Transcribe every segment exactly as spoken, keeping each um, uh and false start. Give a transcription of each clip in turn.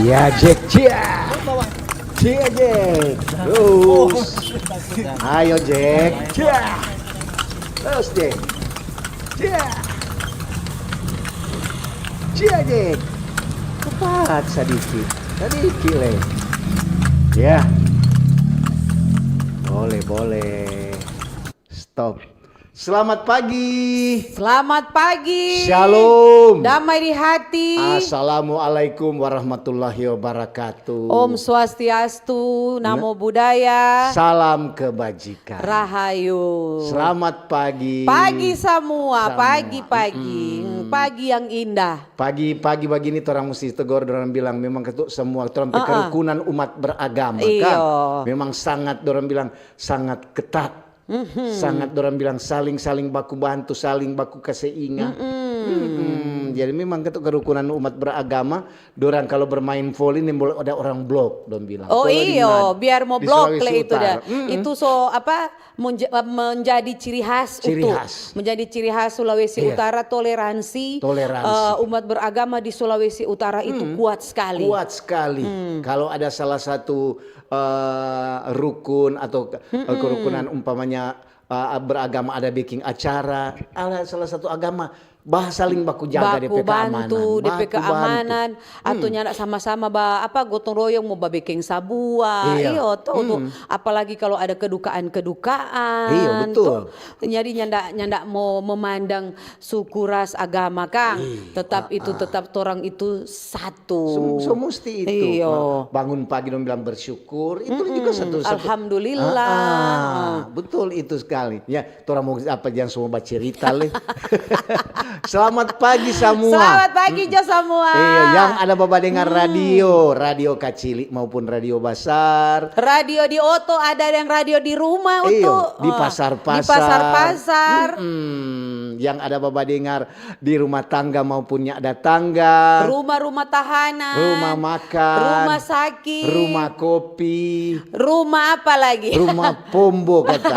Ya, Jack, cia. Cia, Jack. Terus. Ayo, Jack. Cia. Terus, Jack. Cia. Cia, Jack. Cepat sadiki. Sadiki, le. Ya. Boleh, boleh. Stop. Selamat pagi. Selamat pagi. Shalom. Damai di hati. Assalamualaikum warahmatullahi wabarakatuh. Om Swastiastu, Namo Buddhaya. Salam kebajikan. Rahayu. Selamat pagi. Pagi samua, pagi-pagi. Hmm, pagi yang indah. Pagi-pagi bagini torang musti tegor, dorang bilang memang ketuk semua torang pe kerukunan umat beragama, kan? Iyo. Memang sangat, dorang bilang sangat ketat. Sangat, dorang bilang saling-saling baku bantu, saling baku kase inga. Mm-mm. Jadi memang ketuk kerukunan umat beragama, dorang kalau bermain voli, nih boleh ada orang blok, dong bilang. Oh, iyo, biar mo blok le itu dah. Itu so apa, menja-, menjadi ciri khas. Menjadi ciri khas Sulawesi Utara, toleransi. Toleransi. Eh, umat beragama di Sulawesi Utara itu kuat sekali. Kuat sekali. Kalau ada salah satu eh, rukun atau ke-, eh, kerukunan, umpamanya, eh, beragama ada biking acara, ada salah satu agama, bah saling baku jaga depe keamanan. Baku bantu, depe keamanan, atau nyanda sama-sama ba-, apa, gotong royong mo babekeng sabua. Iya. Iyo, to, to. Apalagi kalau ada kedukaan-kedukaan, to. Iya, betul. Jadi nyanda, nyanda mo memandang suku, ras, agama, kang. Tetap itu, tetap torang itu satu. So, so musti itu. Iyo. Bangun pagi dong bilang bersyukur, itu juga satu, satu. Alhamdulillah. Ah, betul itu sekali. Ya, torang mau apa, jangan semua bacerita le. Selamat pagi samua. Selamat pagi jo samua. Iya, yang ada babadengar radio, radio kacili maupun radio basar. Radio di oto, ada yang radio di rumah. Iyo, di pasar-pasar. Di pasar-pasar. Yang ada babadengar di rumah tangga maupun nyanda tangga. Rumah-rumah tahanan. Rumah makan. Rumah sakit. Rumah kopi. Rumah apa lagi? Rumah pombo, kata.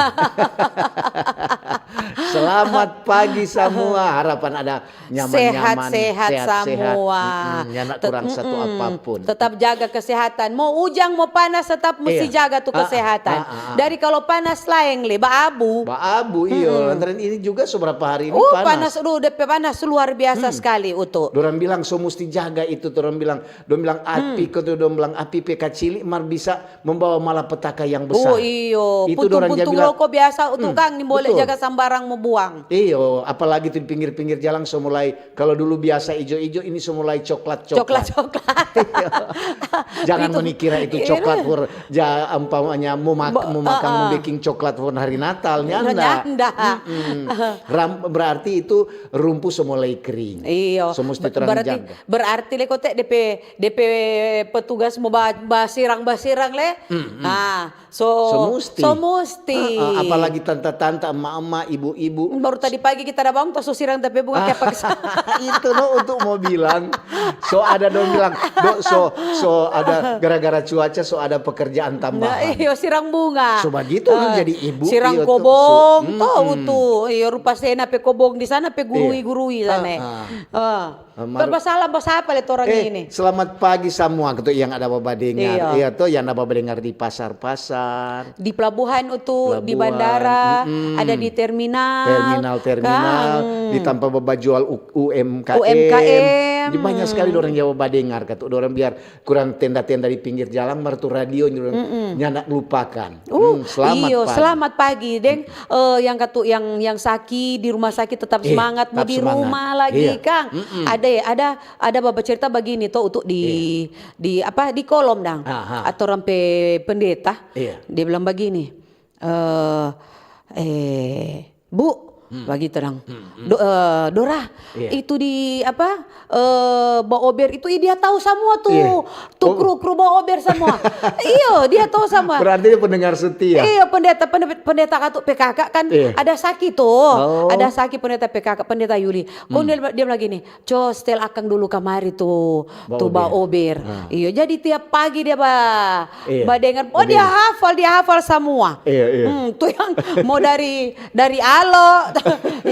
Selamat pagi samua. Harapan ada nyaman-nyaman, sehat-sehat samua. Nyanda kurang satu apapun. Tetap jaga kesehatan. Mo ujang, mo panas, tetap musti jaga tu kesehatan. Dari kalau panas laeng le, baabu. Baabu, iyo. Lantaran ini juga seberapa hari ini panas. Uh, panas, aduh, depe panas luar biasa sekali, Utu. Dorang bilang so musti jaga itu, dorang bilang, dong bilang api, kata dong bilang api pe kacili mar bisa membawa malapetaka yang besar. Oh, iyo. Itu dorang ja bilang. Puntung-puntung roko biasa, Utu, kang, nimbole jaga sambarang mo buang. Iyo, apalagi tu di pinggir-pinggir jalang so mulai, kalau dulu biasa ijo-ijo, ini so mulai coklat-coklat. Coklat-coklat. Jangan menikira itu coklat for ja, umpamanya mo mak-, mo makang, mo beking coklat for hari Natal, nyanda. Nyanda. Ram-, berarti itu rumpu so mulai kering. Iyo. So musti torang jaga. Berarti le kote depe, depe petugas mo ba-, basirang-basirang le. Ah, so, so musti. So musti. Apalagi tanta-tanta, emak-emak, ibu-ibu. Baru tadi pagi kita ada bangun, so sirang tapi bunga kepaksa. Itu no untuk mau bilang. So ada dong bilang, do, so, so ada gara-gara cuaca, so ada pekerjaan tambahan. Nah, iyo, sirang bunga. So bagitu kan jadi ibu, sirang kobong, to, Utu. Iyo, rupa sena pe kobong di sana pe gurui-gurui sana. Berbasalah basapa le torang ini. Selamat pagi samua, ketu yang ada babadengar. Iya, to, yang ada babadengar di pasar-pasar. Di pelabuhan, Utu, di bandara, ada di terminal. Terminal-terminal, di tampa babajual U-, U M K M. U M K M. Di banyak sekali dorang yang babadengar, ketu dorang biar kurang tenda-tenda di pinggir jalan, mar tu radio nyanda lupakan. Selamat pagi. Selamat pagi, deng. Eh, yang katu, yang, yang saki di rumah sakit tetap semangat, mau di rumah lagi, Kang. Ada, ada, ada babacerita bagini to, untuk di, di apa, di kolom dang. Atau rampe pendeta, dia bilang bagini, eh, eh, Bu, bagitu dang. Do-, eh, Dora, itu di apa, eh, baober itu, ih, dia tahu samua tu, tu kru-kru baober samua. Iyo, dia tahu samua. Berarti dia pendengar setia. Iyo, pendeta, pende-, pendeta katu P K K kan ada saki tu. Ada saki pendeta P K K, pendeta Yuli. Kong dia, dia bilang gini, "Co, setel akang dulu kamari tu, tu baober." Iyo, jadi tiap pagi dia ba-, badengar. Oh, dia hafal, dia hafal samua. Iyo, iyo. Hmm, tu yang mau dari, dari alo,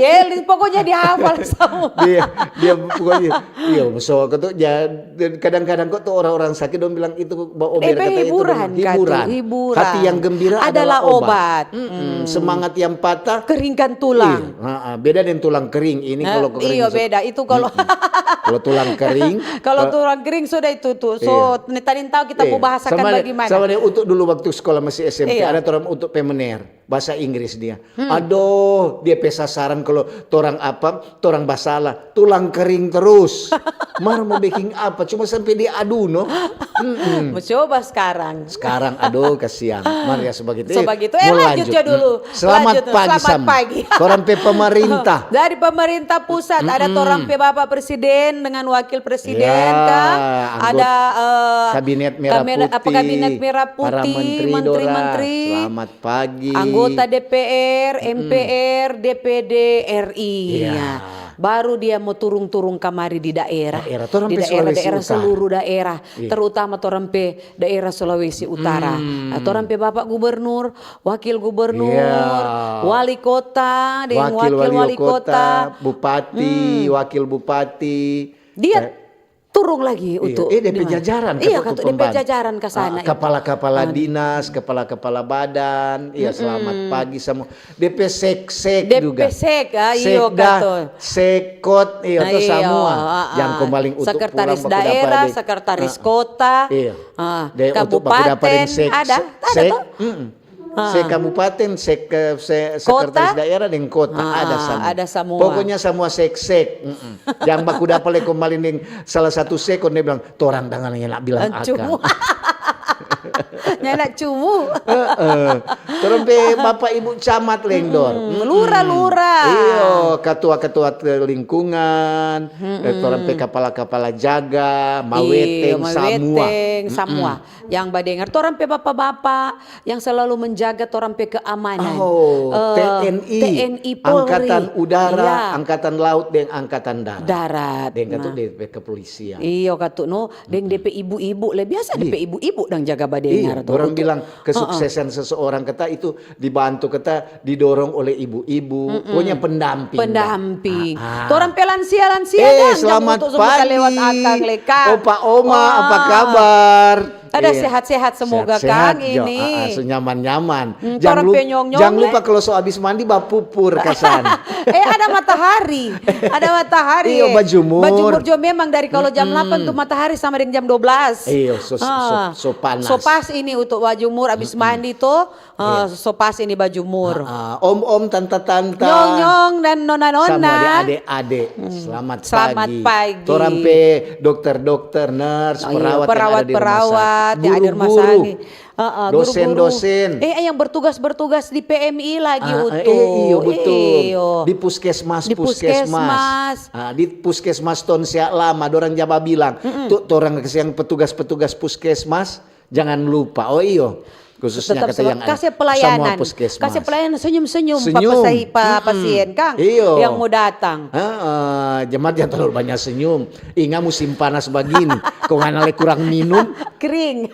Dia, pokoknya dia hafal semua. Dia, dia pokoknya, iya, so kata, ja-, dan kadang-kadang kok tuh orang-orang sakit dong bilang itu baober, Eh, kata itu hiburan, dong, kata, hiburan. Hiburan. Hati yang gembira Adalah adalah obat. obat. Mm-mm. Semangat yang patah Keringkan tulang. Iya, ha-ha. Beda dengan tulang kering. Ini Nah, kalau kering iya, masuk- beda. Itu kalau Mm-mm. Kalau tulang kering, kalau eh, tulang kering sudah itu tuh. So, iya. Tadi tahu kita mau Iya. bahasakan Sama de-, bagaimana. sama de untuk dulu waktu sekolah masih S M P, Iya. ada torang untuk pemener bahasa Inggris dia. Aduh, dia pe sasaran kalau torang apa, torang basalah, tulang kering terus. Mar mau bikin apa? Cuma sampai dia adu, no. Mm-mm. Mau coba sekarang. Sekarang, aduh, kasihan. Mar ya, sebagitu. So Eh, bagitu. Eh, mau lanjut ya dulu. Mm. Selamat Lanjut. pagi, Selamat Sam. Pagi. Torang pe pemerintah. Dari pemerintah pusat ada torang pe Bapak Presiden dengan Wakil Presiden, Ya, kan? anggota Ada eh, Kabinet Merah kabinet- apa, Putih, Kabinet Merah para Putih, menteri, menteri-menteri, Dora. Selamat pagi. Anggota D P R, M P R, D P D R I. Iya. Ya. Baru dia mau turung-turung kamari di daerah. Daerah, torang Di pe daerah, Sulawesi daerah Utara. Seluruh daerah, Iya. Terutama torang pe daerah Sulawesi Utara. Nah, torang pe Bapak Gubernur, Wakil Gubernur, Iya. Wali Kota, deng Wakil Wakil wali Wali kota, Kota. Bupati, Wakil Bupati. Dia Eh, turung lagi iya, untuk eh, D P dengar. jajaran, Iya, kata kata untuk D P pembantu. jajaran ke sana Ah, itu. Kepala-kepala dinas, kepala-kepala badan, iya, selamat pagi semua. D P sek-sek D P juga. Sek, ah, iyo, Sekda, kato. Sekot, iya, Nah, tuh iyo, semua. ah, ah. Yang kembali untuk Sekretaris pulang baku dapat daerah, di- sekretaris Ah, kota, iya. ah, Deh, untuk baku dapat kabupaten, yang sek-, ada, se-, ada sek, tuh? mm-mm. Se kabupaten, se ke se, sekretaris Kota? daerah deng kota Ah, ada sama. Ada semua. Pokoknya semua sek-sek. Mm-mm. Yang baku dapat leko maling deng salah satu sekon dia bilang, "Torang dangan yang nak bilang Cumu. Akang." Nyanda cumu. Heeh. Torang pe bapak ibu camat leng dor. Hmm, lura-lura. Iyo, ketua-ketua lingkungan, eh, torang pe kepala-kepala jaga, maweteng, Iyo, samua. maweteng, samua. Yang badengar, torang pe bapak-bapak yang selalu menjaga torang pe keamanan. Oh, Eh, T N I, T N I Polri. Angkatan Udara, Iya. Angkatan Laut, deng Angkatan Darat. Darat. Deng katu Nah. D P kepolisian. Iyo, katu no, deng D P ibu-ibu le. Biasa D P ibu-ibu dang jaga badengar Iya, tuh. orang Untuk bilang kesuksesan seseorang kata itu dibantu kata didorong oleh ibu-ibu, punya pendamping. Pendamping. Ah, ah. Torang pe lansia-lansia Eh, kan, selamat untuk semua pagi. Lewat akang le, Kang. Opa, oma, apa Wah. Kabar? Ada Iya. Sehat-sehat semoga, Sehat-sehat, Kang, Jo. Ini. Ah, ah, so nyaman-nyaman. Hmm, Jangan, torang lup- pe nyong-nyong jangan le. Lupa kalau so habis mandi bapupur kasan. Eh, ada matahari. Ada matahari. Iyo, bajumur. Bajumur jo memang dari kalau jam delapan tuh matahari sama dengan jam dua belas. Iyo, so, so, Ah. so panas. So pas ini untuk bajumur, habis mandi tuh, ah, so pas ini bajumur. Ah, om-om, tanta-tanta. Nyong-nyong dan nona-nona. Sama di ade-ade. Selamat, Selamat pagi. Pagi. Torang pe dokter-dokter, nurse, Oh, iya, perawat, yang ada di rumah perawat-perawat sakit. yang ada di rumah Guru-guru. Sakit. Heeh, Dosen-dosen. Guru-guru. Eh, yang bertugas-bertugas di P M I lagi, Ah, Utu. eh, iyo, betul. Iyo. Di puskesmas, Di puskesmas. puskesmas. Ah, di puskesmas ton sehat lama, dorang jaba bilang. Tuh, torang yang petugas-petugas puskesmas, jangan lupa. Oh, iyo. Khususnya Tetap kata yang kasih ada pelayanan. Semua puskesmas. Kasih pelayanan senyum-senyum, Senyum. pa pasai-, pa Mm-mm. pasien, Kang. Iyo. Yang mau datang. Heeh, jemaat jangan terlalu banyak senyum. Inga musim panas bagini. Kong ngana le kurang minum. Kering.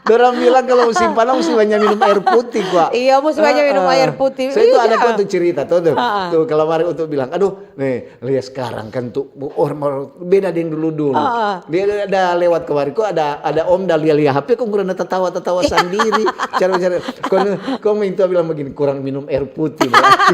Dorang bilang kalau musim panas mesti banyak minum air putih, kwa. Iya, mesti banyak minum air putih. So itu Iya. Ada kwa tuh cerita tuh, tuh. Heeh. Tuh kalau mari untuk bilang, aduh, nih, lihat sekarang kan tuh, orang, orang beda deng dulu-dulu. Dia ada lewat kemari, kok ada ada om dah lia-lia H P, kok kurang tatawa-tatawa sendiri. Cara-cara, kok kok minta bilang begini, kurang minum air putih berarti.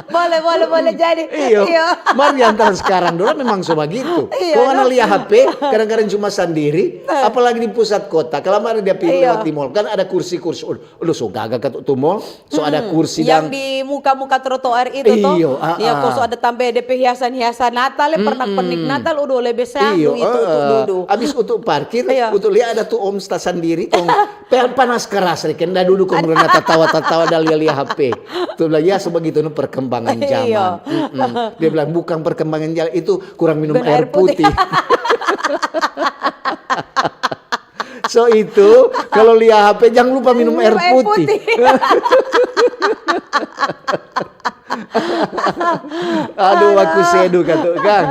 Boleh, boleh, boleh jadi. Iyo. Mar yang sekarang dulu memang so bagitu. Kong ngana lia H P, kadang-kadang cuma sandiri, apalagi di pusat kota. Kalau mar dia pi lewat di mall, kan ada kursi-kursi. Udah, udah so gaga ka tu mall, so ada kursi Yang dang. Di muka-muka trotoar itu toh. Iyo, ah, Ya, kok ah. So ada tambah D P hiasan-hiasan Natal, ya, pernak-pernik Natal, udah lebih sehat Iyo, itu untuk heeh. duduk. Abis untuk parkir, Iya. Untuk lia ada tu om sta sandiri, kong pe-, panas keras, reken dah duduk, kong rena tatawa-tatawa, dah lia-lia H P. Tu bilang, ya, sebegitu no perkembangan Iyo. Zaman. Mm-mm. Dia bilang, bukan perkembangan zaman, itu kurang minum Minum air air putih. Putih. So itu, kalau lia H P, jangan lupa minum air putih. Aduh, aku sedu katu, Kang.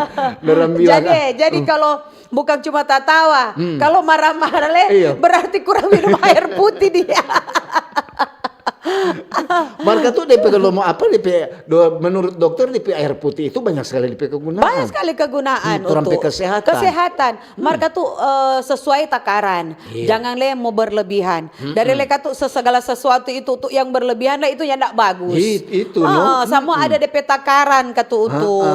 Dorang bilang, Jadi, jadi kalau bukan cuma tatawa, kalau marah-marah le, Iya. Berarti kurang minum air putih dia. Mar katu depe, kalau mo apa, depe do-, menurut dokter depe air putih itu banyak sekali depe kegunaan. Banyak sekali kegunaan untuk orang pe kesehatan. Kesehatan. Mar katu, eh, sesuai takaran. Iya. Jangan le mo berlebihan. Dari le katu se-, segala sesuatu itu untuk yang berlebihan lah, itu nyanda bagus. Itu, no? Sama ada depe takaran katu untuk.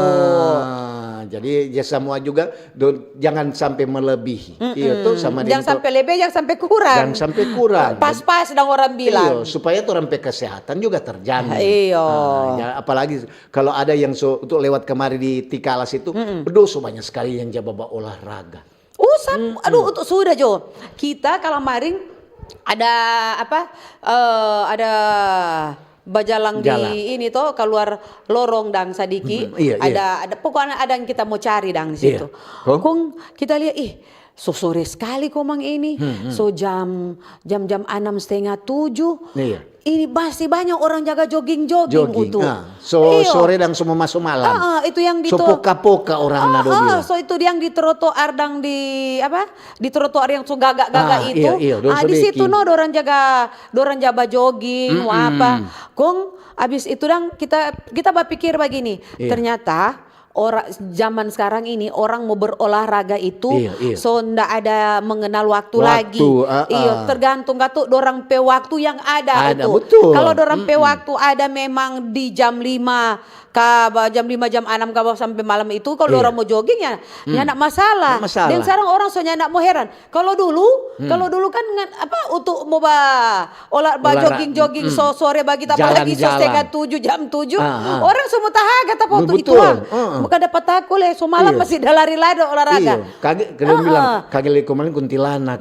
Jadi ya semua juga do-, jangan sampe melebihi. Iyo, to, sama deng to. Jang sampe lebe, jang sampe kurang. Jang sampe kurang. Pas-pas dang orang bilang. Iyo, supaya torang pe kesehatan juga terjamin. Iyo. Ah, ya, apalagi kalau ada yang so, untuk lewat kemari di Tikalas itu, aduh, so banyak sekali yang ja baolahraga. Usah, aduh, untuk sudah jo. Kita kalau maring ada apa? Eh, ada bajalang di ini to, keluar lorong dang sadiki. Iya, iya. Ada, ada, pokoknya ada yang kita mau cari dang di situ. Kong kita lihat, ih, so sore sekali komang ini. So jam, jam-jam enam setengah tujuh. Iya. Ini masih banyak orang jaga jogging-jogging. Jogging, utu. Ah. So sore dang so mo maso malam. Ah, ah, itu yang di so to-, poka-poka orang na do bilang. So itu yang di trotoar dang di apa? Di trotoar yang so gaga-gaga itu. Iya, iya, dong so deki. Ah, di situ no dorang jaga, dorang ja bajogging, mo apa. Kong abis itu dang kita, kita bapikir bagini, ternyata ora-, zaman skarang ini orang mo berolahraga itu so nda ada mengenal waktu lagi. Iyo, tergantung katu dorang pe waktu yang ada itu. Betul. Kalau dorang pe waktu ada memang di jam lima ka ba-, jam lima, jam enam ka bawah sampe malam itu, kalau dorang mo jogging ya, nyanda masalah. Nyanda masalah. Deng skarang orang so nyanda mo heran. Kalau dulu, kalau dulu kan ngan-, apa, untuk mo ba-, olah, ba-, jogging-jogging so sore bagita, apalagi so setengah tujuh, jam tujuh, orang so mo tahaga ta foto ituang. Bukan dapa tako le, so malam masih da lari lado olahraga. Iyo, kage, kage bilang, kage le kemarin kuntilanak.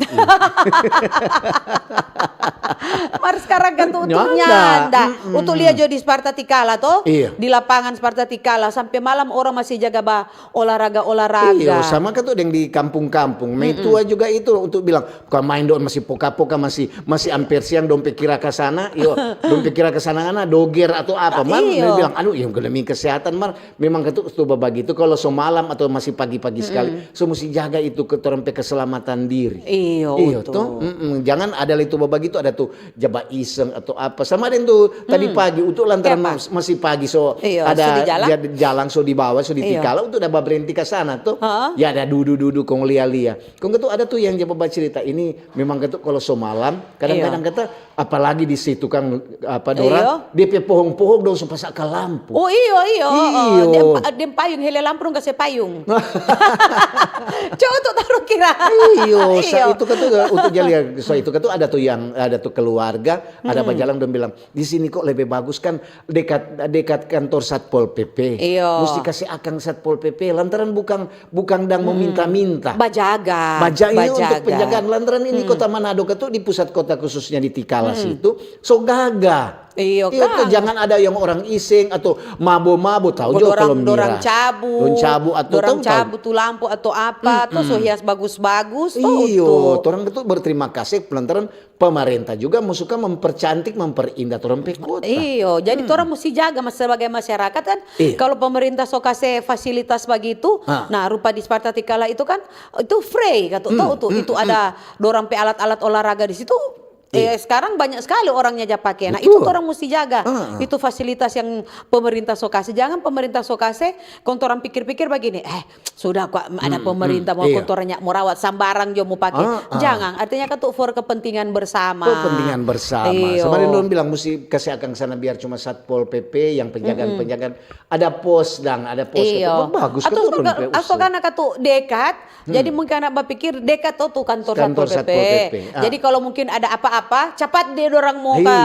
Mar skarang kan tu untuk nyanda. Untuk lia jo di Sparta Tikala to, di lapangan Sparta Tikala, sampe malam orang masih jaga ba olahraga-olahraga. Iyo, sama kan tu deng di kampung-kampung. Maitua juga itu untuk bilang, bukan main dong, masih poka-poka, masih, masih amper siang, dong pe kira ka sana, iyo, dong pe kira ka sana, ngana doger atau apa, mar, iyo, bilang, aduh, yang demi kesehatan, mar, memang kan tu, tu bagitu, kalau so malam atau masih pagi-pagi sekali, so musti jaga itu ke torang pe keselamatan diri. Iyo, iyo, betul. Jangan ada lei tu bagitu, ada tu ja baiseng atau apa. Sama deng tu tadi pagi, untuk lantaran mas-, masih pagi, so ada ja-, jalang, so di bawah, so di Tikala, untuk da babrenti ka sana tu. Ya ada dudu-dudu kong lia-lia. Kong tu ada tu yang ja bacerita, ini memang katu kalau so malam, kadang-kadang kata, apalagi di situ kan, apa, dorang, dia pe pohong-pohong dong so pasa ka lampu. Oh, iyo, iyo. Iyo. Deng pa-, deng payung, hele lampu dong kase payung. Coba tu taru kira. Iyo, sa itu katu, untuk ja lia, sa itu katu ada tu yang, ada tu keluarga, ada bajalang dong bilang, "Di sini kok lebe bagus kan dekat, dekat kantor Satpol P P. Iyo. Musti kase akang Satpol P P, lantaran bukang, bukang dang mo minta-minta." Bajaga. Baja-, ini untuk penjagaan, lantaran ini kota Manado katu di pusat kota khususnya di Tikala situ, so gaga. Iyo, iyo, kan? Jangan ada yang orang iseng atau mabo-mabo, tau jo dorang, kalau dorang cabu, dorang cabu atau dorang cabu tu lampu atau apa, tu so hias bagus-bagus, tu. Iyo, torang tu berterima kasih lantaran pemerintah juga mo suka mempercantik, memperindah torang pe kota. Iyo, jadi torang musti jaga mas-, sebagai masyarakat kan, kalau pemerintah so kase fasilitas bagitu, nah, rupa di Sparta Tikala itu kan, itu free katu, tu, itu ada dorang pe alat-alat olahraga di situ. Eh, sekarang banyak sekali orangnya ja pake. Nah, itu torang musti jaga. Itu fasilitas yang pemerintah so kase. Jangan pemerintah so kase, kong torang pikir-pikir bagini, "Eh, sudah kwa ada pemerintah mo, kong torang nya mo rawat, sambarang jo mo pake." Jangan, artinya kan tu for kepentingan bersama. Kepentingan bersama. Iyo. Sama deng dong bilang musti kase akang sana biar cuma Satpol P P yang penjagaan-penjagaan. Ada pos dang, ada pos. Iyo. Kata, bagus. Atau kan, atau karena katu dekat, jadi mungkin anak bapikir dekat tu, tu kantor Satpol P P. Jadi kalau mungkin ada apa-apa, capat dia dorang mo ka,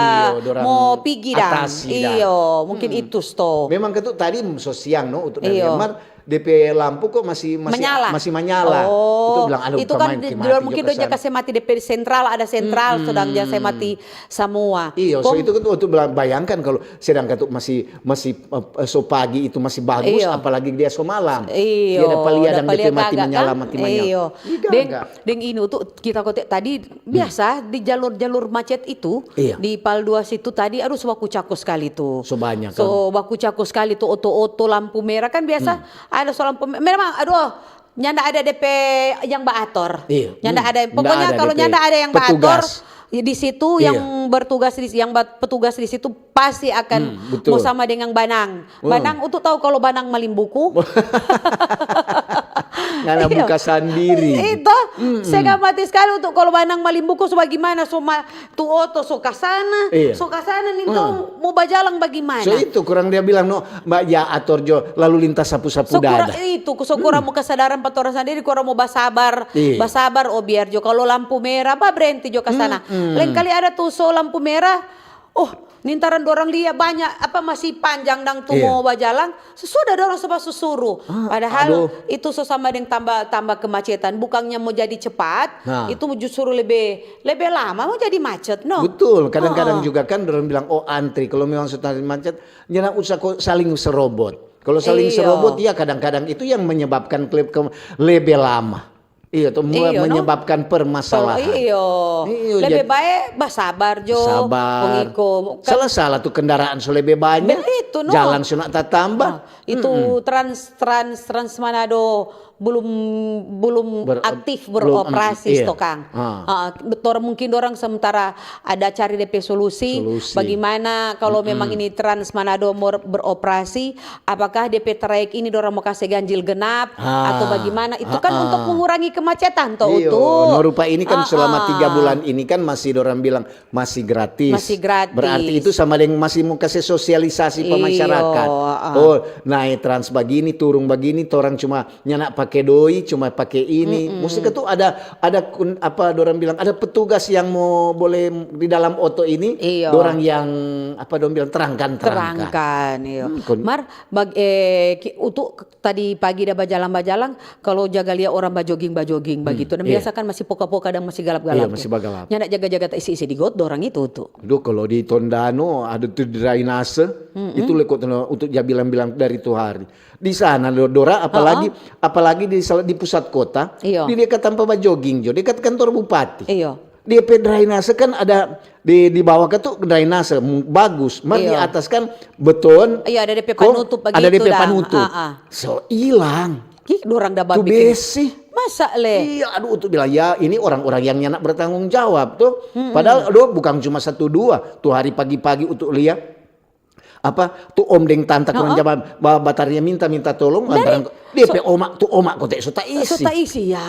mo pigi dang. Atasi dang. Iyo, mungkin itu sto. Memang katu tadi so siang no, untuk dari kamar, depe lampu kok masih, masih manyala. Itu bilang, aduh, itu kan mungkin dong ja kase mati depe sentral, ada sentral, sedang ja se mati samua. Iyo, so itu kan tu, tu bilang, bayangkan kalau sedang katu masih, masih, eh, so pagi itu masih bagus, apalagi dia so malam. Iyo, dia dapa lia dang depe mati manyala, mati manyala. Iyo. Deng, deng ini tu kita kote tadi biasa di jalur-jalur macet itu, di Pal dua situ tadi, aduh, so baku cako sekali tu. So banyak kan. So baku cako sekali tu, oto-oto, lampu merah kan biasa ada so lampu me-, merah, aduh, Nyanda ada depe yang baator. Iya. Nyanda Hmm. ada. Nda Pokoknya ada kalau depe nyanda ada yang baator, petugas. Ya, di situ Iya. yang bertugas di yang bat- petugas di situ pasti akan Hmm, betul. Mau sama dengan banang. Hmm. Banang untuk tahu kalau banang malimbuku. Ngana Iya. buka sandiri. Itu saya mati sekali untuk kalau banang malimbuku. So bagaimana so ma, tu oto so kasana, Iya. so kasana nih Hmm. tong mau bajalang bagaimana? So itu kurang dia bilang no, Mbak, ya ator jo lalu lintas sapu-sapu So kurang dada. itu, so kurang mau kesadaran pa torang sandiri, kurang mau basabar, Iya. basabar oh biar jo kalau lampu merah ba berhenti jo ka sana. Lain kali ada tu so lampu merah, oh nintaran dorang lia banyak apa masih panjang dang tu Iya. Mau bajalang, sudah dorang so basusuru. Ah, Padahal aduh. Itu so sama deng tambah tambah kemacetan, bukannya mau jadi cepat, Nah. Itu justru lebih lebih lama mau jadi macet no. Betul, kadang-kadang Heeh. juga kan orang bilang oh antri. Kalau memang sudah macet, jangan usah kok saling serobot. Kalau saling Iyo. serobot ya kadang-kadang itu yang menyebabkan klip ke lebih lama. Iya, tuh me- Iyo, no? menyebabkan permasalahan. Iyo. Iyo, Lebih jad- baik basabar jo. Sabar. Pengiko. Kan Salah-salah tuh kendaraan so lebih banyak. Begitu, no. Jalan so nak tatambah. Ah, itu Trans Trans Trans Manado belum belum Ber- aktif belum, beroperasi iya. Stokang. Ah. Ah, tor mungkin dorang sementara ada cari depe solusi, Solusi. Bagaimana kalau memang ini Trans Manado mau beroperasi, apakah depe trayek ini dorang mau kasih ganjil genap Ah. Atau bagaimana? Itu kan Ah, ah. Untuk mengurangi kemacetan toh Iyo, Utu. no rupa ini kan Ah, selama ah. tiga bulan ini kan masih dorang bilang masih gratis. Masih gratis. Berarti itu sama dengan masih mau kasih sosialisasi pa Iyo, masyarakat. ah. Oh, naik trans begini, turun begini, orang cuma nyanda pake doi, cuma pake ini. Mesti ke tu ada ada kun- apa dorang bilang ada petugas yang mau boleh di dalam oto ini, Iyo. Dorang yang apa dorang bilang terangkan terangkan. Terangkan, iyo. Hmm, kon- Mar, bag, eh, ki- Utu tadi pagi da bajalang-bajalang, kalau jaga lia orang bajoging-bajoging bagitu. Dan iya. Biasa kan masih poka-poka dan masih galap-galap. Iya, masih bagalap. Nyanda jaga-jaga ta isi-isi di got, dorang itu tu. Duh, kalau di Tondano ada tu drainase, itu leko tu untuk ja bilang-bilang dari tu hari. Di sana do- Dora, apalagi apalagi di sal- di pusat kota, Iyo. Di dekat tampa bajoging jo, dekat kantor bupati. Iyo. Dia pe drainase kan ada di di bawah kan tu drainase m- bagus, mar di Iyo. Atas kan beton. Iyo, ada depe kong panutup ada begitu depe dang. Panutup. Ah, ah. So hilang. Ih, dorang da Tu bikin. Besi. Masa le? Iya, aduh, Utu bilang, "Ya, ini orang-orang yang nyanda bertanggung jawab tuh." Padahal, aduh, bukan cuma satu dua. Tuh hari pagi-pagi Utu lia, apa, tu om deng tanta kurang jaman, ba- bataria minta, minta tolong, Dari- lantaran dia pe oma, tu oma kote so ta isi. So ta isi ya.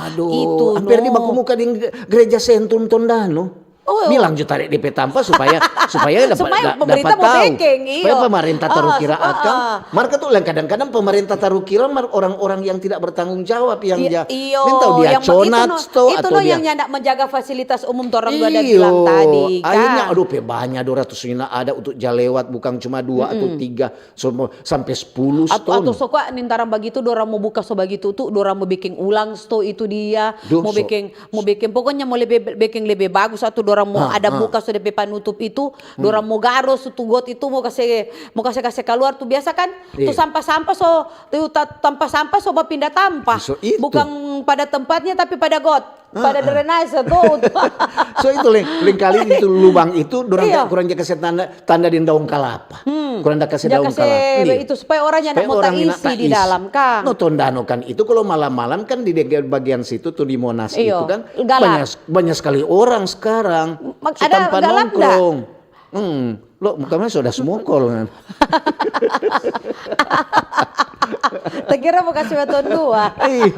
Aduh, Itu, hampir no. Di baku muka deng gereja sentrum Tondano. Oh. Bilang jo tarik depe tampa supaya supaya dapat Supaya da- pemerintah dapat mau tahu. bekeng, iyo. Supaya pemerintah taruh Ah, kira ah, akang. Ah. Mar katu leng kadang-kadang pemerintah taruh kira mar orang-orang yang tidak bertanggung jawab yang Iya, ja- iyo, Neng tahu dia yang pe- conat itu no, sto itu atau no dia yang nyanda menjaga fasilitas umum torang dua ada Iyo, bilang tadi, Kak. Akhirnya aduh pe banyak dua ratus ini ada untuk ja lewat bukan cuma dua atau tiga, semua sampai sepuluh Atau, ton. Atau so kwa nintaran bagitu, dorang mo buka so bagitu tu, dorang mo beking ulang sto itu dia, Duh, mo so- beking, mo beking, pokoknya mo lebe, beking lebe bagus, atau dorang mo Ah, ada ah. buka so depe panutup itu, dorang mo garo so tu got itu, mo kase, mo kase, kase kaluar tu biasa kan, tu Iya. sampah-sampah so, tu ta-, tampa sampah so bapinda tampa. So itu. Bukan pada tempatnya tapi pada got, pada Ah, ah. drainase tu. So itu leng, leng kali itu lubang itu dorang Iya. kurang ja kase tanda, tanda deng daong kalapa. Kurang da kase Ja daong kase kalapa. Iya. itu supaya orang nyanda Supaya mo orang nyanda taisi di taisi. dalam, Kang. No Tondano kan itu kalau malam-malam kan di deg- bagian situ tuh di Monas Iyo, itu kan galap. banyak banyak sekali orang sekarang. Mak- So ada tampa galap nggak? Nongkrong. Hmm, lo mukamanya sudah semokol kan. Takira mo kase baton dua. Eh,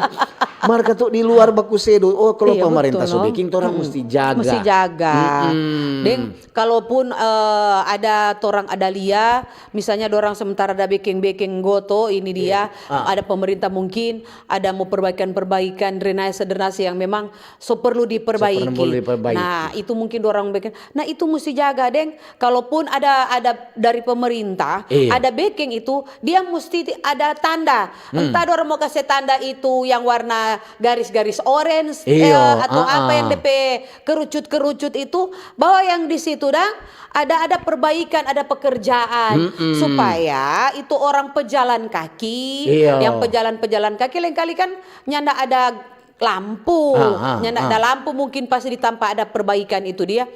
mar katu di luar baku sedo. Oh, kalau Iya, pemerintah betul, so no? beking, torang Mm-mm. mesti jaga. Mesti jaga. Mm-mm. Deng, kalaupun eh, ada torang ada lia, misalnya dorang sementara ada beking-beking goto, ini dia, Ah. ada pemerintah mungkin ada mau perbaikan-perbaikan drainase-drainase yang memang so perlu diperbaiki. So perlu diperbaiki. Nah, itu mungkin dorang beking. Nah, itu mesti jaga, Deng. Kalaupun ada ada dari pemerintah, Iya. ada beking itu, dia mesti ti-, ada tanda. Hmm. Entah dorang mau kasih tanda itu yang warna garis-garis orange, Iya, eh, atau apa ah, yang ah. depe kerucut-kerucut itu, bahwa yang di situ dang ada ada perbaikan, ada pekerjaan Mm-mm. supaya itu orang pejalan kaki, Iya. yang pejalan-pejalan kaki lain kali kan nyanda ada lampu, Ah, ah, nyanda ah. ada lampu mungkin pasti ditampa ada perbaikan itu dia.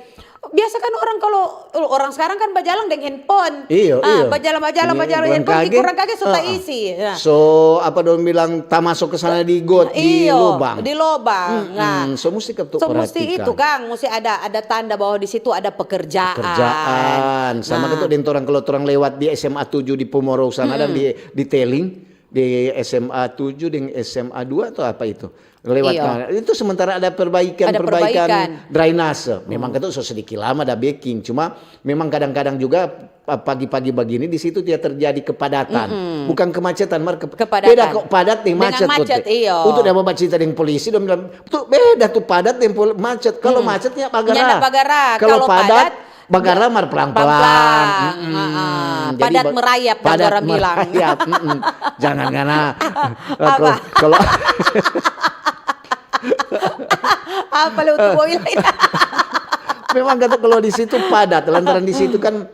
Biasa kan orang, kalau orang sekarang kan bajalang deng handphone. Iyo, Ah, iyo. bajalang, bajalang, Ini bajalang, orang handphone, kage. kurang kage so Ah, ah. taisi. Nah. So, apa dong bilang, tamaso ke sana di got, di Iyo, lobang. Di lobang. Nah. Mm-mm. So, musti katu So, musti perhatikan. Itu, Kang, musti ada ada tanda bahwa di situ ada pekerjaan. Pekerjaan. Sama Nah. Katu deng orang, kalau orang lewat di S M A tujuh di Pumorou sana dan di di Teling, di S M A tujuh deng S M A dua atau apa itu. Lewat Iyo. Nah, itu sementara ada perbaikan, Ada perbaikan perbaikan. Drainase. Memang Katu so sedikit lama ada beking, cuma memang kadang-kadang juga pa- pagi-pagi begini di situ dia terjadi kepadatan. Bukan kemacetan, mar ke- Kepadatan. Beda kok padat deng Dengan macet. macet, Kote. Iyo. Untuk dia bawa cerita dengan polisi, dia bilang, "Tuh beda tuh padat deng pol- macet. Kalau macetnya bagara. Nyanda bagara. Kalau Kalau padat, padat, bagara mar pelan-pelan." pelan-pelan. Mm-mm. Ah, ah. Jadi Padat ba- merayap, kata padat orang bilang. merayap. Mm-mm. Jangan karena Apa? kalau kalau Apa lo tuh boy lain? Memang Katu kalau di situ padat, lantaran di situ kan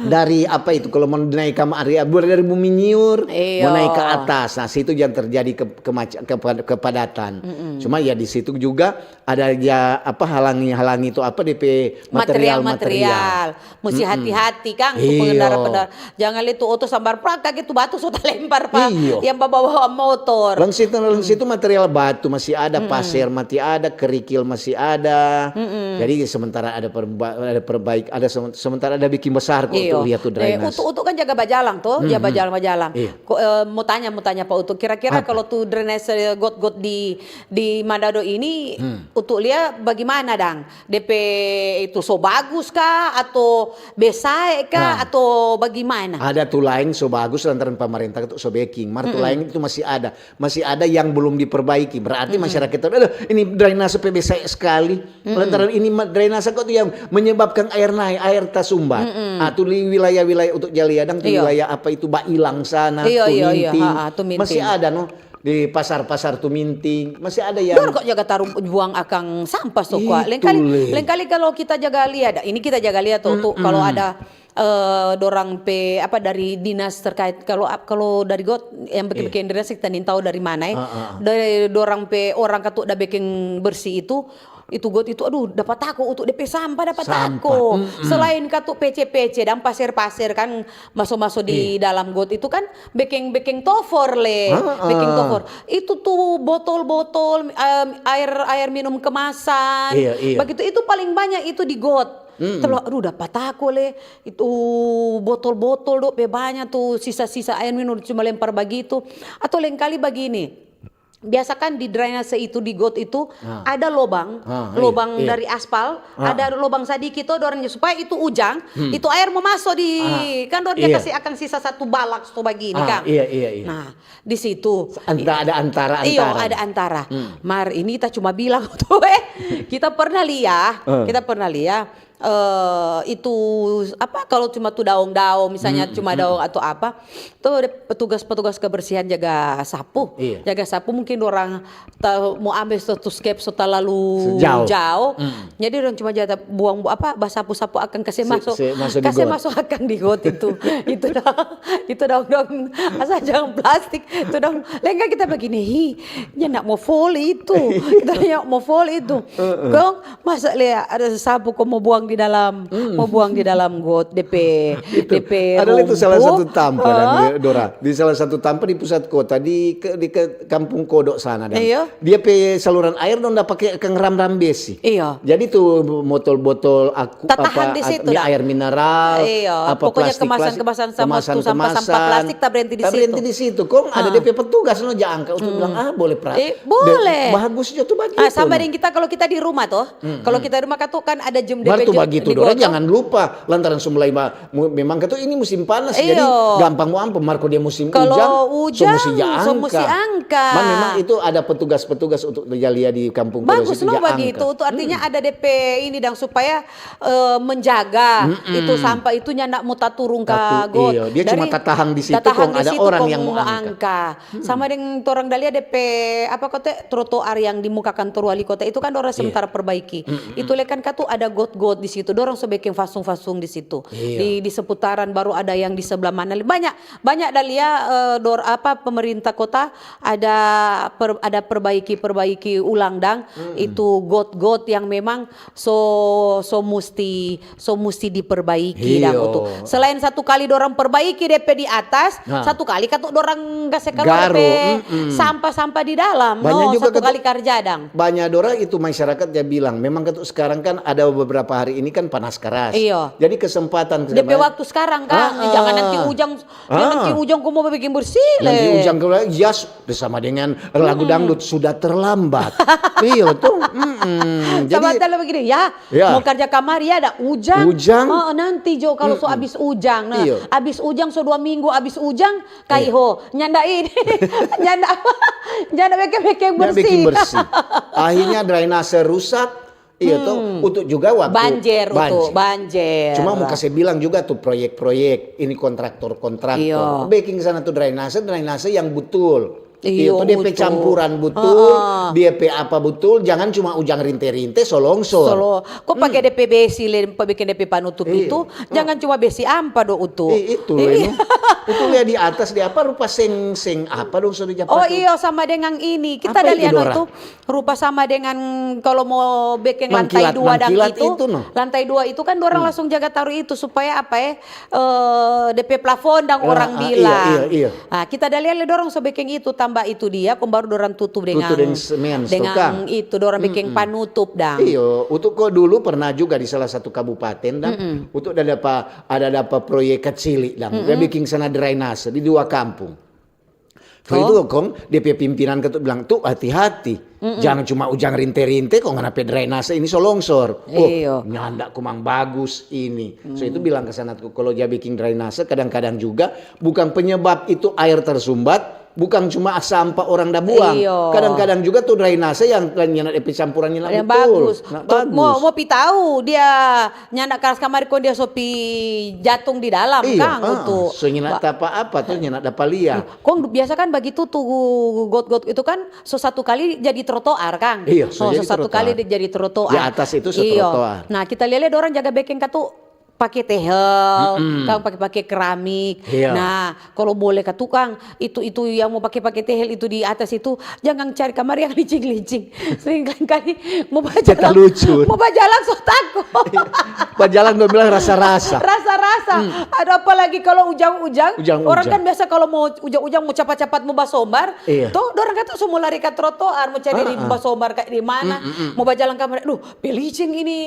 dari apa itu, kalau mau naik ke area, mulai dari Bumi Nyiur, Iyo. Mau naik ke atas. Nah, situ yang terjadi ke, kemac- ke, kepadatan. Cuma ya di situ juga ada ya apa, halangi-halangi itu apa, D P material-material. Material-material. Mesti hati-hati, Kang, tu Iyo. pengendara-pengendara. Jangan lihat tu oto sambar prak, kage tu batu so talempar pa Iyo. Yang bawa motor. Lang situ, lang situ material batu masih ada, pasir masih ada, kerikil masih ada. Jadi sementara ada perba- ada perbaik, ada sem- sementara ada bikin besar kok Iyo. untuk lihat tu Eh, drainase. Utu, Utu kan jaga bajalang toh, dia bajalang-bajalang. Iya. Ko- eh, mau tanya, mau tanya Pak Utu, kira-kira Apa? Kalau tu drainase got-got di di Manado ini, Utu lia bagaimana dang? D P itu so bagus kah atau besae kah Nah. Atau bagaimana? Ada tu laeng so bagus lantaran pemerintah tu so beking, mar tu laeng itu masih ada, masih ada yang belum diperbaiki. Berarti masyarakat itu, "Aduh, ini drainase pe besae sekali." Lantaran ini ma- drainase kok tu yang menyebabkan air naik, air tasumbat. Ah, tu di wilayah-wilayah untuk Jaliadang, tu Iyo. Wilayah apa itu, Bailang sana, Iyo, iyo, iyo. Tuminting. Ha, ha, Tuminting. Masih ada no di pasar-pasar Tuminting, masih ada yang Dor kok jaga taruh buang akang sampah so kwa. Itu Lengkali, le. lengkali kalau kita jaga lia, ini kita jaga lia tuh, tuh kalau ada eh, dorang pe apa dari dinas terkait, kalau ap- kalau dari got yang bikin bikin dinas kita nin tahu dari mana ya. Dari dorang pe orang katu da bikin bersih itu, itu got itu, aduh, dapat tako untuk D P sampah, dapat Sampah, tako. Selain katu pece-pece dan pasir-pasir kan maso-maso di dalam got itu kan bikin bikin tofor le, bikin tofor. Itu tuh botol-botol em, air air minum kemasan. Iya, iya. Begitu itu paling banyak itu di got. Terus, aduh, dapat tako le. Itu botol-botol do pe banya tu sisa-sisa air minum cuma lempar bagitu. Atau lengkali bagini. Biasa kan di drainase itu, di got itu ada lobang, Ah, iya, lobang iya. Dari aspal, ada lobang sadiki to dorangnya supaya itu ujang, itu air mau masuk di kan dorang dia Iya. Kasih akang sisa satu balak tu bagini Ah, kan. Iya, iya, iya. Nah, di situ. Anta- ada antara Iyo, antara. Ada antara. Mar, ini kita cuma bilang tu eh. Kita pernah lia, kita pernah lia eh itu apa kalau cuma tu daong-daong misalnya cuma daong atau apa, tuh ada petugas-petugas kebersihan jaga sapu, Iya. Jaga sapu mungkin orang ta, mau ambil satu skep so talalu Jauh. Jauh. Jadi orang cuma jaga buang apa basapu-sapu akang kasih Se- masuk, se- masuk di kasih got. Masuk akang di got itu, itu dong, itu dong dong asal jangan plastik itu dong. Lengkali kita begini, hi, nya nak mau foli itu, kita nya mau foli itu, kong Masa le ada sapu ko mau buang di dalam, mau buang di dalam got, D P, Itu. D P Ada itu salah rumput. Satu tampa dan Dora, di salah satu tampa di pusat kota di ke, di ke Kampung Kodok sana dan Iya. Dia pe saluran air dong da pake kang ram-ram besi. Iya. Jadi tu botol-botol aku Tatahan apa di at- situ, ni dah. air mineral, Iya, apa pokoknya plastik-plastik, kemasan-kemasan sama tu sampah-sampah kemasan-kemasan. Plastik tak berhenti di Tak situ. Berhenti di situ. Kong ada Ah. D P petugas no jangka untuk bilang ah boleh pra. Eh, boleh. Bagus juga tuh bagi Ah, itu, sama no. Dengan kita kalau kita di rumah toh, kalau kita di rumah katu kan ada jem D P Baru tu jem- bagitu di Dora, gocok. Jangan lupa lantaran so mulai ma- mu- memang katu ini musim panas jadi Iyo. Gampang mo ampe marko dia musim Kalau hujan, hujan, so musti ja so musti angka. Man memang itu ada petugas-petugas untuk jalia di kampung Kodok Bagus situ no ja bagi angka. Itu. Itu artinya ada D P ini dang supaya eh, menjaga itu sampah itunya ndak mau taturung ka Tatu- got. Iyo, dia cuma tatahang di situ, tatahang kong di ada situ, orang kong yang mau mau angka. Sama dengan torang dalia D P apa kote trotoar yang di muka kantor wali kota itu kan orang sementara perbaiki. Itu le kan katu ada got-got di situ, dorang so beking fasung-fasung di situ. Iya. Di, di seputaran, baru ada yang di sebelah mana. Banyak, banyak da lia, eh, dor-, apa, pemerintah kota ada per-, ada perbaiki, perbaiki ulang dang itu got-got yang memang so, so musti, so musti diperbaiki dang Iyo. itu. Selain satu kali dorang perbaiki depe di atas, Nah. satu kali katu dorang kase keluar Garu, depe mm-mm. sampah-sampah di dalam. Banyak No, juga satu katu- kali karja dang. Banyak dora itu masyarakat yang bilang, memang katu sekarang kan ada beberapa hari ini kan panas keras. Iyo. Jadi kesempatan Depe waktu sekarang kan, Ah, jangan ah. nanti ujang, jangan Ah. nanti ujang ko mo biking bersih Nanti le. ujang keluar, yes, sama dengan lagu dangdut sudah terlambat. Iyo tuh. Mm-mm. Jadi Sama tadi begini, ya, Ya. mau kerja kamar ya ada ujang. Ujang. Oh, nanti jo kalau so abis ujang. Nah, Iyo. abis ujang so dua minggu abis ujang, kai ho, nyanda ini, nyanda apa, nyanda beking-beking Dia bersih. bikin bersih. Akhirnya drainase rusak. Iya tuh, untuk juga waktu Banjir, untuk banjir. Cuma mau kasih bilang juga tuh proyek-proyek, ini kontraktor-kontraktor. Iyo. Bikin sana tuh drainase, drainase yang betul. Iyo, Itu depe betul. Campuran betul, Heeh. depe apa betul, jangan cuma ujang rinte-rinte, so longsor. Solo, ko pake depe besi le, pa bikin depe panutup itu, jangan cuma besi ampa do utu. Eh, itu loh ini. Itu lihat di atas di apa rupa seng-seng apa dong sudah Oh iyo, sama dengan ini. Kita Apa ada itu, lihat Dora? Itu rupa sama dengan kalau mau bikin lantai Mangkilat, dua dan mangkilat itu, itu, no. Lantai dua itu kan dorang langsung jaga taruh itu supaya apa eh, eh depe plafon dang orang ah, bilang. Iya, iya, iya. Ah, kita ada lihat dorang so bikin itu tambah itu dia, kong baru dorang tutup dengan Tutup dengan semen, dengan stokang. Itu dorang bikin panutup dang. Iyo, untuk kok dulu pernah juga di salah satu kabupaten dan untuk ada apa ada apa proyek kecil dan dia bikin sana drainase di dua kampung. So itu kong dia pe pimpinan ketuk bilang tuh hati-hati, jangan cuma ujang rinte-rinte kong ngana pe drainase ini so longsor. Oh, Iyo. Nyanda kumang bagus ini. So itu bilang ke sana tuh kalau dia bikin drainase kadang-kadang juga bukan penyebab itu air tersumbat, bukan cuma sampah orang da buang. Iyo. Kadang-kadang juga tuh drainase yang nyanda depe campuran nyanda Yang betul. bagus. Nah, Tuh, mau mau pi tahu dia nyanda karas kamari kong dia so pi jatung di dalam Iya, kang ah, tuh. So nyanda tapa apa tuh nyanda dapa lia. Kong biasa kan bagitu tuh got-got itu kan so satu kali jadi trotoar kang. Iya, so Oh, jadi so satu trotoar. Kali dia jadi trotoar. Di atas itu so Iyo. Trotoar. Nah kita lihat orang jaga bekeng katu pakai tehel, kang pakai pakai keramik. Iya. Nah kalau boleh katu kang itu itu yang mau pakai pakai tehel itu di atas itu jangan cari kamar yang licin-licin. Sering kali mau bajalang, Cetak lucu. Mau bajalang so takut. Bajalang dong bilang rasa-rasa. Rasa-rasa. Ada apalagi kalau ujang-ujang. Ujang-ujang. Orang kan biasa kalau mau ujang-ujang mau capat-capat mau basombar, Iya. Tuh orang kan tuh semua lari ke trotoar mau cari di basombar kayak di mana, mau bajalang kamar. Duh, pelicing ini.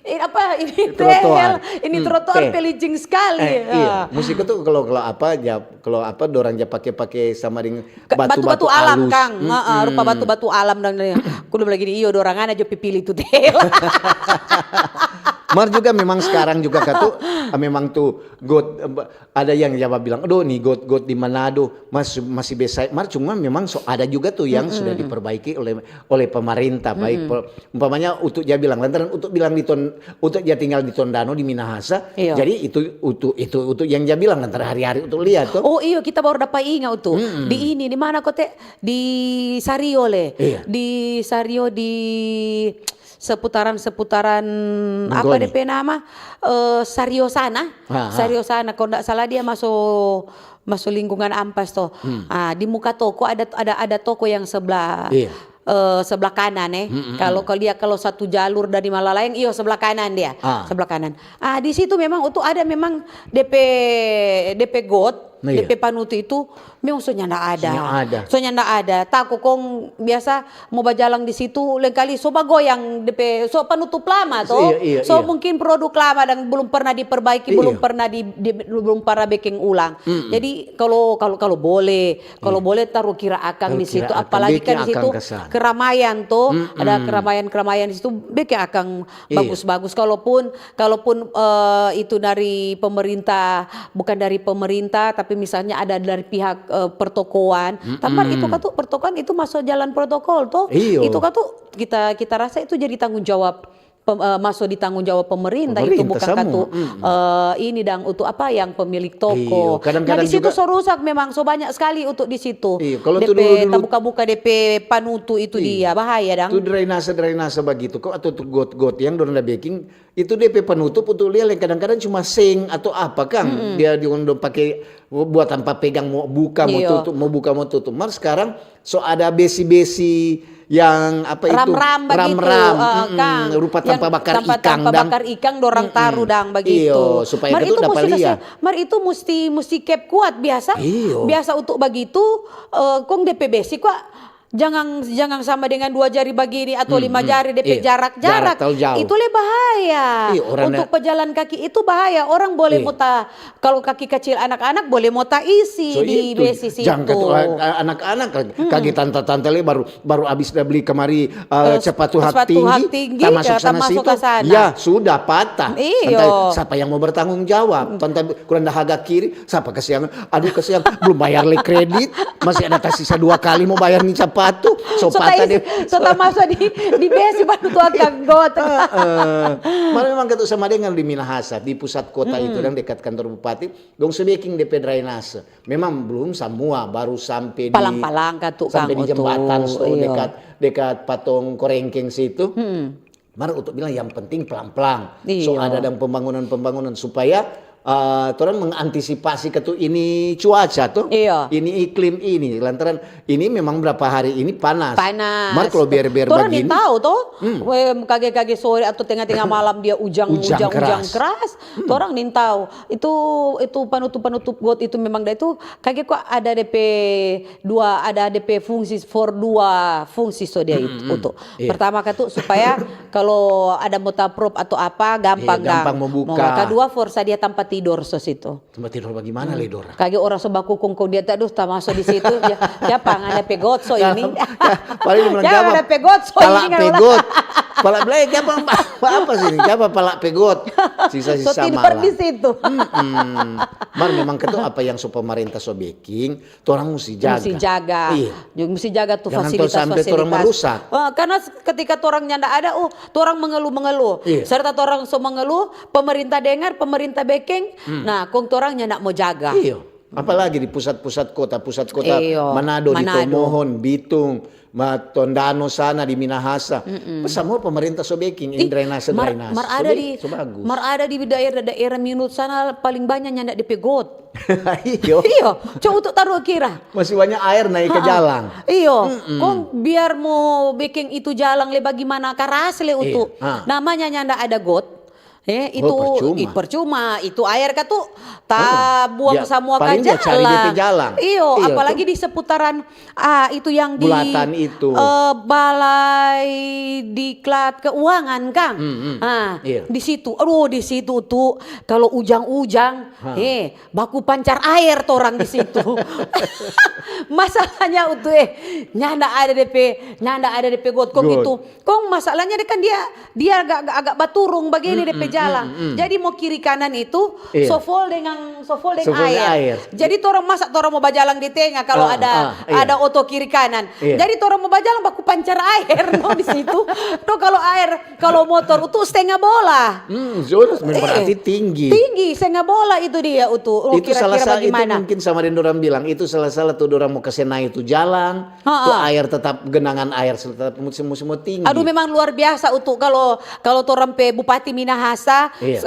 Ini apa ini Trotoar. Ini trotoar Eh, pelicing sekali. Eh, iya, musik itu kalau kalau apa ya kalau apa dorang ja pake-pake sama dengan Batu-batu alam, Kang. Heeh, rupa batu-batu alam dan aku udah lagi iyo dorang aja pipili itu teh. Mar juga memang sekarang juga katu memang tuh got ada yang jawab bilang, aduh nih got-got di Manado masih masih besar. Mar cuma memang so ada juga tuh yang sudah diperbaiki oleh oleh pemerintah baik umpamanya untuk dia bilang lantaran untuk bilang di ton untuk dia tinggal di Tondano di Minahasa. Jadi itu untuk itu untuk yang dia bilang lantaran hari-hari untuk lihat tuh. Oh iyo kita baru dapat ingat tuh di ini di mana kote di Sario le di Sario di seputaran-seputaran apa depe nama eh, Sario sana. Sario sana kalau ndak salah dia masuk masuk lingkungan Ampas toh. Ah, di muka toko ada ada ada toko yang sebelah eh, sebelah kanan eh. Kalau kalau dia kalau satu jalur dari Malalaeng iyo sebelah kanan dia. Sebelah kanan. Ah, di situ memang itu ada memang depe depe got, depe panutu itu memang so nyanda ada. So nyanda ada. Tako kong biasa mo bajalang di situ lengkali so bagoyang depe so panutup lama to. So mungkin produk lama dan belum pernah diperbaiki, belum pernah di, di belum pernah biking ulang. Jadi kalau kalau kalau boleh, kalau boleh taruh kira akang di situ, apalagi kan di situ keramaian to, ada keramaian-keramaian di situ bikin akang bagus-bagus. Kalaupun kalaupun eh, itu dari pemerintah, bukan dari pemerintah tapi misalnya ada dari pihak eh, pertokoan, tambah itu katu pertokoan itu masuk jalan protokol toh. Itu katu kita kita rasa itu jadi tanggung jawab pem- eh, masuk di tanggung jawab pemerintah, itu Pemerintah bukan semua. Katu eh, ini dang untuk apa yang pemilik toko. Iyo, kadang-kadang Nah di situ juga- so rusak memang so banyak sekali untuk di situ. Iyo, kalau tu Depe dulu-dulu- tabuka-buka depe panutu itu dia bahaya dang. Tu drainase drainase bagitu kok atau tu got-got yang dorang da beking itu depe penutup untuk lia yang kadang-kadang cuma seng atau apa, kang. Dia dong, dong pake buat tanpa pegang, mo buka, mo tutup, mo buka, mo tutup. Mar skarang so ada besi-besi yang apa itu, ram-ram bagitu, ram-ram, eh, mm-mm, kang. Rupa yang tanpa bakar tanpa, ikang tanpa dang. Bakar ikang, dorang taru dang bagitu. Iyo, supaya mar itu musti dapa lia. Mar itu musti, musti kep kuat biasa. Iyo. Biasa untuk bagitu, eh, kong depe besi kwa jangan, jangan sama dengan dua jari bagini atau lima jari, depe jarak-jarak. Jarak tau jauh. Itu le bahaya. Iya, orang untuk pejalan kaki itu bahaya. Orang boleh mo ta, kalau kaki kecil anak-anak boleh mo ta isi di besi situ. Jang katu a-, a-, anak-anak lagi. Kage tanta-tanta le baru, baru abis da beli kamari, eh, sepatu hak tinggi, ta maso ka sana. Ya, sudah patah. Iyo. Tanta, sapa yang mo bertanggung jawab? Tanta kurang da haga kiri, sapa kasiang? Aduh, kasiang, belum bayar le kredit, masih ada tasisa dua kali mo bayar ni sapatu, so patah deh. So ta maso di, di besi baru tu akang got. Heeh. Mar memang katu sama dengan di Minahasa, di pusat kota itu, dang dekat kantor bupati, dong so beking depe drainase. Memang belum samua, baru sampe di, palang-palang katu, sampe di jembatan, so dekat, dekat patong Korengkeng situ. Mar untuk bilang yang penting pelang-pelang. So ada dang pembangunan-pembangunan supaya, eh, torang mengantisipasi katu ini cuaca to. Ini iklim ini. Lantaran ini memang berapa hari ini panas. Panas. Mar kalau biar-biar bagini. Torang nintau to. Kage-kage sore atau tengah-tengah malam dia ujang, ujang, ujang keras. Torang nintau. Itu, itu panutup-panutup got itu memang da itu kage kwa ada depe dua, ada depe fungsi for dua fungsi so dia itu. Pertama katu supaya kalau ada mo taprop atau apa, gampang dang. Gampang mo buka. Kadua for sadia tampa tidor so situ. Tampa tidor bagimana le dorang? Kage orang so bakukung kong dia tadu ta maso di situ. Siapa ngana pe got so ini? Paling bilang siapa? Ngana pe got so ini, pala pe got. Pala belai siapa? Apa sini? Siapa pala pe got? Sisa-sisa so tidor di situ. Mar memang katu apa yang so pemerintah so beking, torang musti jaga. Musti jaga. Iya. Musti jaga tu fasilitas-fasilitas. Jangan sampe torang merusak. Karena ketika torang nyanda ada, oh, torang mengeluh-mengeluh. Iya. Serta torang so mengeluh, pemerintah dengar, pemerintah beking. Nah, kong torang nyanda mo jaga. Iya. Apalagi di pusat-pusat kota, pusat kota Manado, di Tomohon, Bitung, Tondano sana, di Minahasa. Pas samua pemerintah so beking drainase, drainase. Mar ada di daerah-daerah Minut sana paling banya nyanda depe got. Iyo. Iyo, coba untuk taru kira. Masih banya aer nae ka jalang. Iyo, kong biar mo beking itu jalang le bagimana karas le utu. Namanya nyanda ada got. Eh, itu percuma. Itu aer katu ta buang samua ka jalang. Iyo, apalagi di seputaran Ah, itu yang di Bulatan itu. Eh, Balai Diklat Keuangan, kang. Ah, di situ. Aduh, di situ tu kalau ujang-ujang, eh, baku pancar aer torang di situ. Masalahnya utu, eh, nyanda ada depe, nyanda ada depe got kong itu. Kong masalahnya de kan dia, dia agak, agak, agak baturung bagini depe jalang. Jadi mo kiri kanan itu so full dengan, so full deng aer. Jadi torang masa torang mo bajalang di tenga kalau ada, ada oto kiri kanan. Jadi torang mo bajalang baku pancar aer no di situ. No kalau aer, kalau motor itu setengah bola. Hmm, berarti tinggi. Tinggi, setengah bola itu dia utu. Itu salah satu, itu mungkin sama deng dorang bilang, itu salah-salah tu dorang mo kase nae tu jalang. Tu aer tetap, genangan aer tetap musim-musim tinggi. Aduh, memang luar biasa utu kalau, kalau torang pe Bupati Minahasa, eh,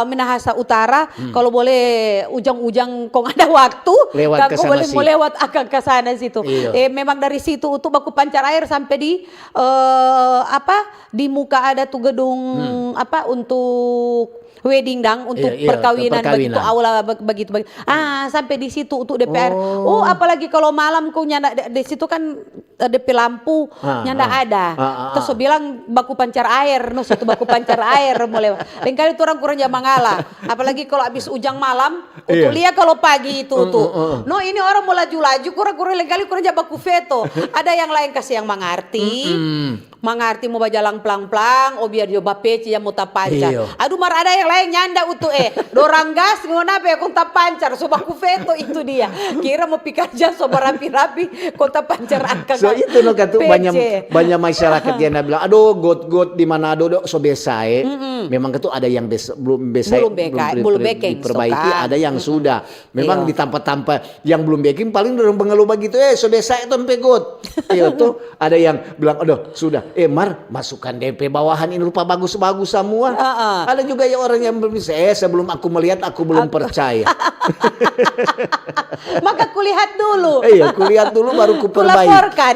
Minahasa Utara, kalau boleh ujang-ujang kong ada waktu, lewat ka sana situ. Lewat akang ka sana situ. Eh, memang dari situ utu baku pancar aer sampe di, eh, apa, di muka ada tu gedung, apa, untuk wedding dang, untuk perkawinan, begitu aula begitu, begitu. Ah, sampe di situ tu depe aer. Oh, apalagi kalau malam kong nyanda di situ kan, eh, depe lampu nyanda ada. Terus so bilang baku pancar aer, no situ baku pancar aer mo lewat. Lengkali tu orang kurang ja mangala. Apalagi kalau abis ujang malam, untuk lia kalau pagi itu tu. No, ini orang mo laju-laju, kurang-kurang lengkali kurang ja baku feto. Ada yang lain kasi yang mangarti. Mangarti mo bajalang plang-plang, oh biar jo bapece ya mo tapancar. Aduh, mar ada yang laeng nyanda utu, eh. Dorang gas, ngona pe kong tapancar, so baku feto itu dia. Kira mo pi karja so barapi-rapi, kong tapancar akang. So itu no katu banya, banya masyarakat dia na bilang, aduh, got-got di Manado do so besae. Memang katu ada yang bes-, belum besae, belum bekai, belum beking, diperbaiki, ada yang sudah. Memang di tampa-tampa yang belum beking, paling dorang mengeluh bagitu, eh, so besae tong pe got. Iyo tu, ada yang bilang, aduh, sudah, Eh, Mar, masukkan D P bawahan ini rupa bagus-bagus semua. Heeh. Ada juga ya orang yang bisa, "Eh, sebelum aku melihat, aku belum percaya." Maka kulihat dulu. Iya, kulihat dulu baru kuperbaiki. Kulaporkan.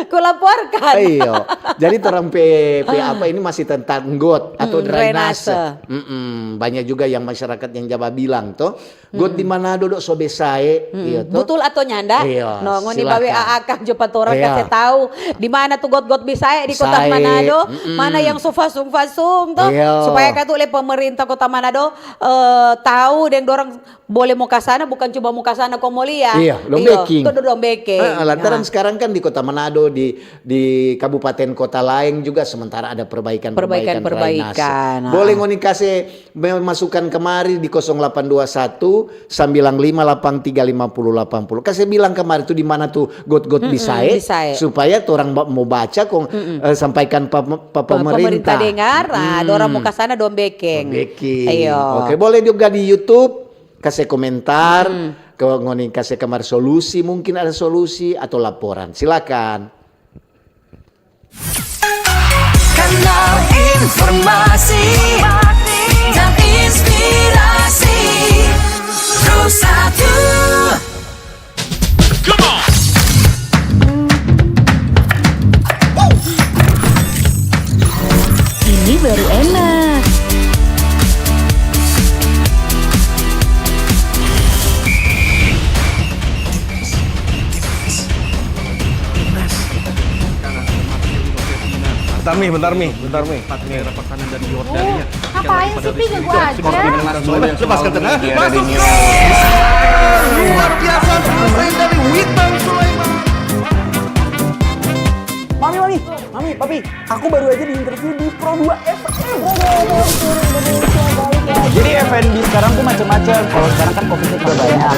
Kulaporkan. Iya. Jadi torang pe, pe apa ini masih tentang got atau drainase. Mm-mm. Banyak juga yang masyarakat yang jaba bilang toh, got di Manado do so besae, iya toh. Betul atau nyanda? Iya, no, ngoni bawe silakan. Akang jo pa torang kase tau di mana tu got-got besae di kota Manado, mana yang so fasung-fasung toh, supaya katu le pemerintah kota Manado eh, tahu deng dorang boleh mo kasana, bukan cuma mo kasana kong mo lia. Iya, dong beking. Itu dong beking. Ah, lantaran sekarang kan di Kota Manado, di di kabupaten kota laeng juga sementara ada perbaikan-perbaikan Perbaikan-perbaikan, drainase. ah. Boleh ngoni kase masukan kemari di kosong delapan dua satu, sembilan lima delapan tiga lima puluh delapan puluh. Kase bilang kemari tu di mana tu got-got bisae, bisae. Supaya torang ba- mo baca kong eh, sampaikan pa, pa pemerintah. Pemerintah dengar, ah, dorang mo kasana dong beking. Beking. Iyo. Oke, boleh juga di YouTube kase komentar, ke ngoni kase kamar solusi, mungkin ada solusi atau laporan. Silakan. Kanal informasi dan inspirasi. Pro satu. Ini baru enak. Bentar mi, bentar mi, bentar mi. Ngapain sih, Pi, ganggu aja? Lepaskan tenang. Masuk. Luar biasa, pemain dari Witan Sulaiman. Mami, mami, mami, papi, aku baru aja di interview di Pro dua F M. Jadi F and B sekarang tuh macam-macam. Kalau sekarang kan covid-nya banyak.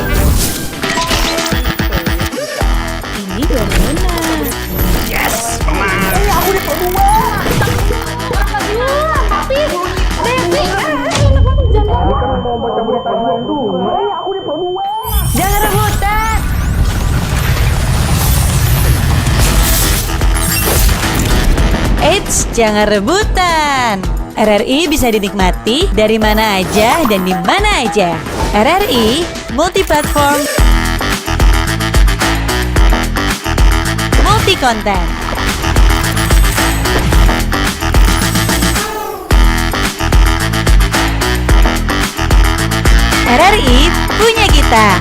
Ini baru enak. Yes, menang. Eh, aku di Pro dua. Papi, Devi, eh, enak banget, jangan. Ini kan mau baca berita dulu. Eh, aku di Pro dua. Jangan rebutan. Eits, jangan rebutan. R R I bisa dinikmati dari mana aja dan di mana aja. R R I multi platform, multi konten. R R I punya kita.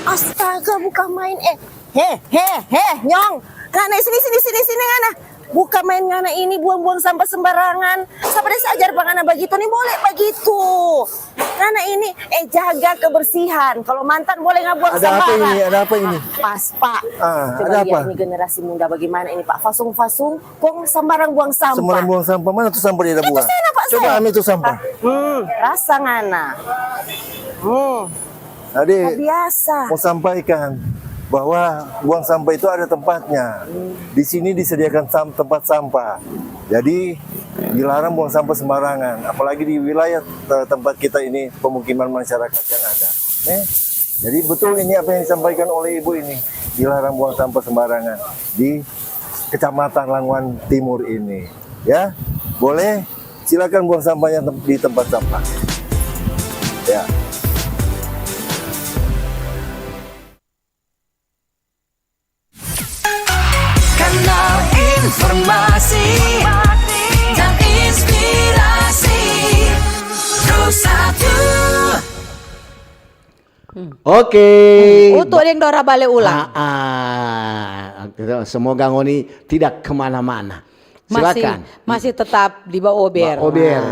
Astaga, bukan main. Eh, he, he, he, Nyong. Ngana, sini, sini, sini, sini, ngana. Bukan main ngana ini buang-buang sampah sembarangan. Sapa da se ajar pa ngana bagitu ni, boleh bagitu. Ngana ini, eh, jaga kebersihan. Kalau mantan boleh nggak buang Ada apa sembarang. Ini? Ada apa ini? Pas, Pak. Ah, Coba ada lihat apa? Ini generasi muda bagaimana ini, Pak. Fasung-fasung, kong sembarang buang sampah. Sembarang buang sampah. Mana tuh sampah dia ada Itu buang? sana, Pak, Coba saya. ambil tuh sampah. Hmm, rasa ngana. Hmm, Jadi, biasa. Mau sampaikan bahwa buang sampah itu ada tempatnya. Di sini disediakan sam- tempat sampah. Jadi, dilarang buang sampah sembarangan, apalagi di wilayah eh, tempat kita ini, pemukiman masyarakat yang ada. Eh, jadi betul ini apa yang disampaikan oleh Ibu ini, dilarang buang sampah sembarangan di Kecamatan Languan Timur ini. Ya, boleh, silakan buang sampahnya tem- di tempat sampah. Ya. Kanal informasi dan inspirasi. Pro satu. Oke. Untuk yang dora bale ulang. Ah, ah. Semoga ngoni tidak kemana-mana. Masih, Silakan. Masih tetap di Ba Ober. Ba Ober.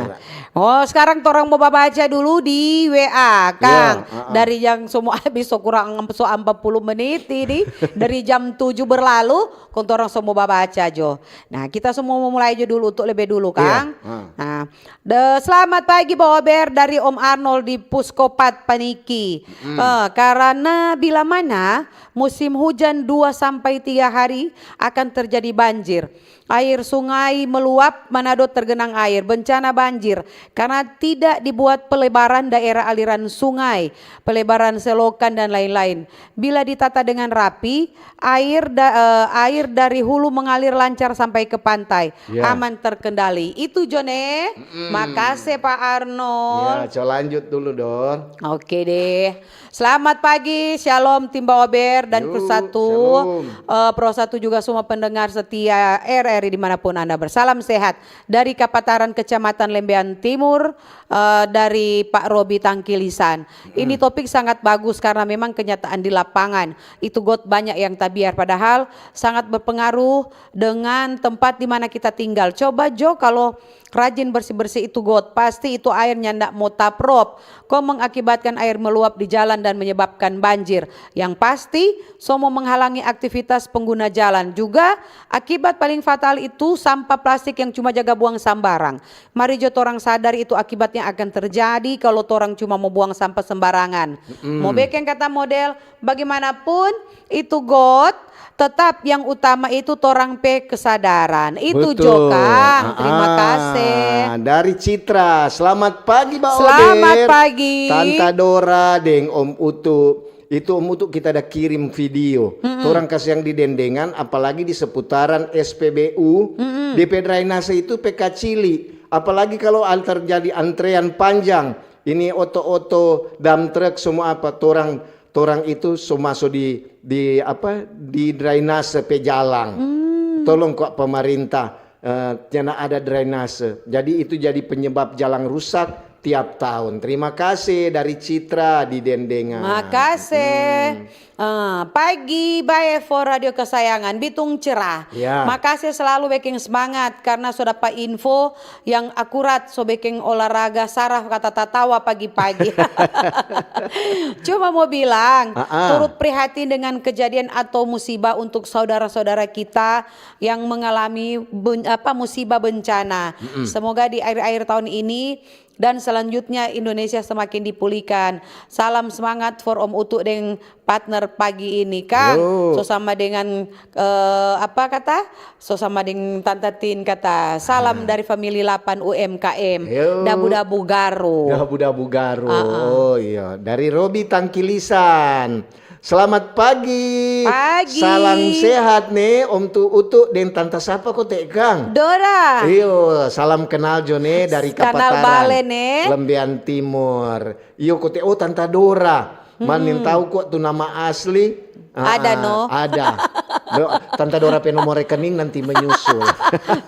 Nah, Oh, sekarang torang mo babaca dulu di W A, Kang. Ya, ah, ah. Dari yang so mo habis, so kurang so ampat puluh menit ini. Dari jam tujuh berlalu, kong torang so mo babaca jo. Nah, kita so mo mulai jo dulu, untuk lebe dulu, Kang. Iya, ah. Nah, de, selamat pagi, Bober, dari Om Arnold di Puskopat Paniki. Eh, karena bila mana musim hujan dua sampai tiga hari akan terjadi banjir. Air sungai meluap, Manado tergenang air, bencana banjir karena tidak dibuat pelebaran daerah aliran sungai, pelebaran selokan dan lain-lain. Bila ditata dengan rapi, air da-, eh, air dari hulu mengalir lancar sampai ke pantai, Ya. aman terkendali. Itu, Jone. Mm-mm. Makase, Pak Arnold. Ya, co lanjut dulu, Dor. Oke deh. Selamat pagi, shalom, Timba Ober dan Yo, Pro Satu. Shalom. Eh, Pro Satu juga semua pendengar setia R R I dimanapun Anda bersalam sehat. Dari Kapataran, Kecamatan Lembean Timur, eh, dari Pak Robi Tangkilisan. Ini topik sangat bagus karena memang kenyataan di lapangan. Itu got banyak yang tabiar, padahal sangat berpengaruh dengan tempat di mana kita tinggal. Coba jo, kalau rajin bersih-bersih itu got, pasti itu air nyanda mo taprop, kong mengakibatkan air meluap di jalan dan menyebabkan banjir. Yang pasti, so mo menghalangi aktivitas pengguna jalan. Juga, akibat paling fatal itu sampah plastik yang cuma jaga buang sambarang. Mari jo torang sadar itu akibat yang akan terjadi kalau torang cuma mo buang sampah sembarangan. Mo beking kata model, bagaimanapun itu got, tetap yang utama itu torang pe kesadaran. Itu jo, Betul. Kang. Terima Ah, kasih. Dari Citra, selamat pagi, Ba Selamat Ober. pagi. Tanta Dora deng Om Utu. Itu Om Utu kita ada kirim video. Torang kasiang di Dendengan, apalagi di seputaran S P B U. De pe drainase itu pe kacili. Apalagi kalau an-, terjadi antrean panjang. Ini oto-oto, dump truck, semua apa, torang, torang itu so maso di, di apa, di drainase pe jalang. Tolong kwa pemerintah, eh, nyanda ada drainase. Jadi itu jadi penyebab jalang rusak tiap tahun. Terima kasih dari Citra di Dendengan. Makase. Ah, pagi bae for radio kesayangan, Bitung Cerah. Ya. Makase selalu beking semangat karena so dapa info yang akurat, so beking olahraga saraf kata tatawa pagi-pagi. Cuma mo bilang, Ah, ah. turut prihatin dengan kejadian atau musibah untuk saudara-saudara kita yang mengalami ben-, apa, musibah bencana. Semoga di akhir-akhir tahun ini dan selanjutnya Indonesia semakin dipulihkan. Salam semangat for Om Utu deng partner pagi ini, Kang. Yo. So sama dengan, eh, apa kata? So sama deng Tanta Tin kata, "Salam dari Family delapan U M K M." Yo. Dabu-dabu Garo. Dabu-dabu Garo. Ah, ah. Oh iya, dari Robi Tangkilisan. Selamat pagi. Pagi. Salam sehat ne, Om Tu Utu deng Tanta sapa kote, Kang? Dora. Iyo, salam kenal jo ne dari Kanal Kapataran, Bale ne. Lembean Timur. Iyo, kote, oh, Tanta Dora. Man, nintau kwa tu nama asli. Ah, Ada, ah, no? Ada. Do-, Tanta Dora pe nomor rekening nanti menyusul.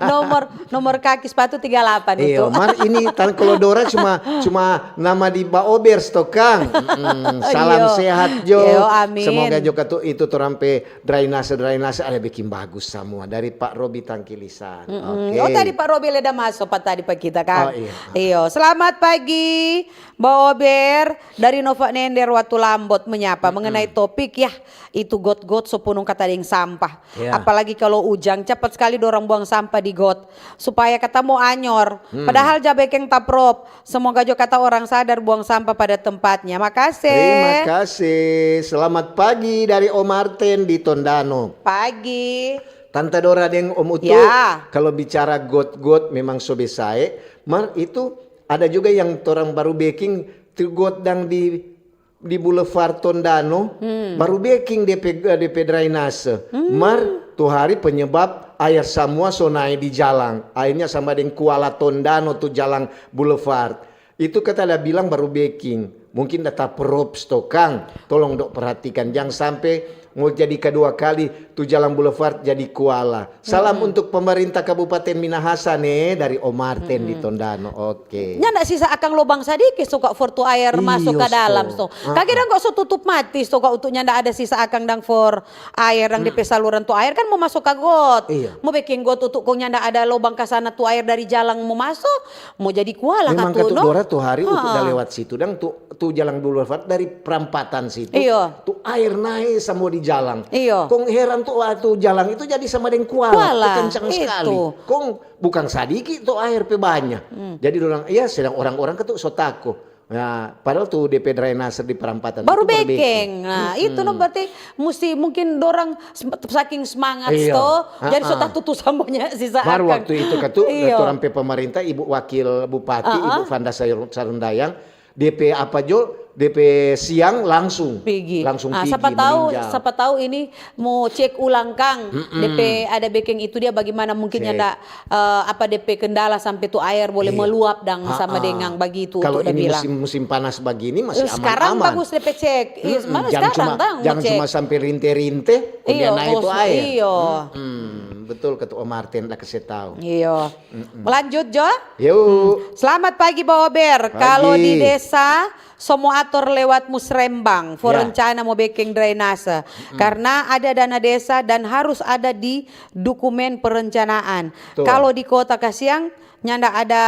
Nomor, nomor kaki sepatu tiga delapan Iyo, itu. Mar ini tan-, kalau Dora cuma, cuma nama di Baobers to, Kang. Mm-mm. Salam Iyo. sehat jo. Iyo, amin. Semoga jo katu itu torang pe drainase-drainase ada bikin bagus samua dari Pak Robi Tangkilisan. Mm-mm. Oke. Oh, tadi Pak Robi leda maso pa tadi pa kita, Kang. Oh, iya. Iyo, selamat pagi, Baober. Dari Nova Nender, Watu Lambot menyapa mengenai topik, ya, itu got-got so punung kata deng sampah. Ya. Apalagi kalau ujang, cepat sekali dorang buang sampah di got supaya kata mo anyor. Padahal ja bekeng taprop. Semoga jo kata orang sadar buang sampah pada tempatnya. Makase. Terima kasih. Selamat pagi dari Om Martin di Tondano. Pagi. Tanta Dora deng Om Utu, Ya. kalau bicara got-got memang so besae, mar itu ada juga yang torang baru beking tu got dang di di Boulevard Tondano, baru beking de pe, de pe drainase. Mar, tu hari penyebab aer samua so nae di jalang. Akhirnya sama deng Kuala Tondano tu jalang Boulevard. Itu kata da bilang baru beking. Mungkin da taprop sto, Kang. Tolong dok perhatikan. Jang sampe Mo jadi kadua kali tu jalang boulevard jadi kuala. Salam untuk pemerintah Kabupaten Minahasa ne, dari Om Martin di Tondano. Oke. Nyanda sisa akang lobang sadiki so ka for tu air maso ka dalam so. Kage dang kok so tutup mati so ka untuk nyanda ada sisa akang dang for air dang depe saluran tu air kan mo maso ka got. Mo beking got untuk kong nyanda ada lobang ka sana tu air dari jalang mo maso, mo jadi kuala ka tu no. Memang katu Dora tu hari untuk da lewat situ dang tu tu jalang boulevard dari perampatan situ. Tu air nae samua di jalang. Kong heran tu waktu jalang itu jadi sama deng kuala, kencang skali. Kong bukang sadiki tu air pe banya. Jadi dorang, iya sedang orang-orang katu so tako. Nah, padahal tu depe drainase di perampatan baru bekeng. Nah, itu no berarti musti mungkin dorang saking semangat to, jadi so tatutu samuanya sisa akang. Baru waktu itu katu, torang pe pemerintah, Ibu Wakil Bupati, Ibu Fanda Sarundayang, depe apa jo, depe siang langsung pigi. Langsung pigi, sapa tahu, sapa tahu ini mo cek ulang kang, depe ada bekeng itu dia bagaimana mungkin nyanda uh, apa depe kendala sampe tu air boleh meluap dang sama dengan bagitu. Kalau ini musim, musim panas begini masih aman-aman. Sekarang bagus depe cek. Iya, mana sekarang dang. Jangan cuma sampe rinte-rinte, dia naik tu air. Iyo. Hmm, betul kata Om Martin da kase tahu. Iyo. Lanjut jo. Yuk. Selamat pagi Baober. Kalau di desa so mo ator lewat musrembang for rencana mo bekeng drainase karena ada dana desa dan harus ada di dokumen perencanaan. Kalau di kota kasiang nyanda ada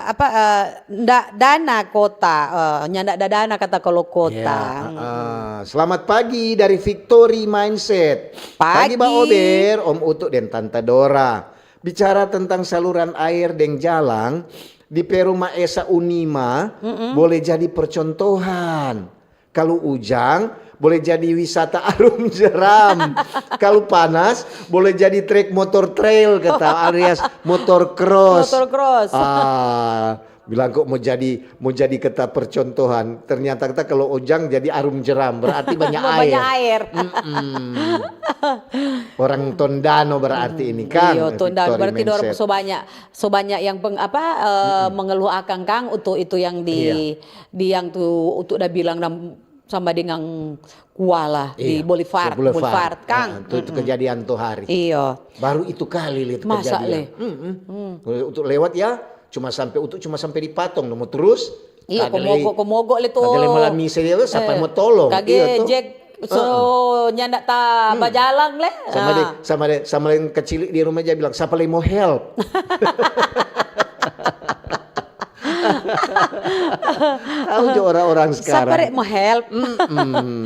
apa uh, nda, dana kota uh, nyanda ada dana kata kalau kota. Ya, uh, selamat pagi dari Victory Mindset. Pagi, pagi Ba Ober, Om Utu dan Tante Dora. Bicara tentang saluran air deng jalang, di Peruma Esa Unima boleh jadi percontohan. Kalu ujang, boleh jadi wisata arum jeram. Kalu panas, boleh jadi trek motor trail, kata alias motor cross. Motor cross. Ah, bilang kok mau jadi mau jadi kata percontohan, ternyata kita kalau ojang jadi arum jeram, berarti banyak air. Banyak air. Orang Tondano berarti ini kan. Iyo, Tondano berarti dorang so banyak so banyak yang peng, apa uh, mengeluh akang kang untuk itu yang di iya. Di yang tu untuk udah bilang sama dengan kuala iya. Di Boulevard, Boulevard, Boulevard kang. Uh, itu, itu kejadian tuh hari. Iyo. Baru itu kali lihat kejadian. Masa le? Hmm, hmm. Untuk lewat ya, cuma sampai untuk cuma sampai di patong, mau terus. Iya, komogo, komogo le to. Kagele malam misa dia, siapa eh, mau tolong? Kage iya, Jack, so uh-uh. Nyanda ta hmm. Bajalang le. Sama ah. Deh, sama deh, sama yang kecil di rumah dia bilang, siapa lagi mau help? Tahu juga orang-orang sekarang. Siapa deh mau help? Mm -mm.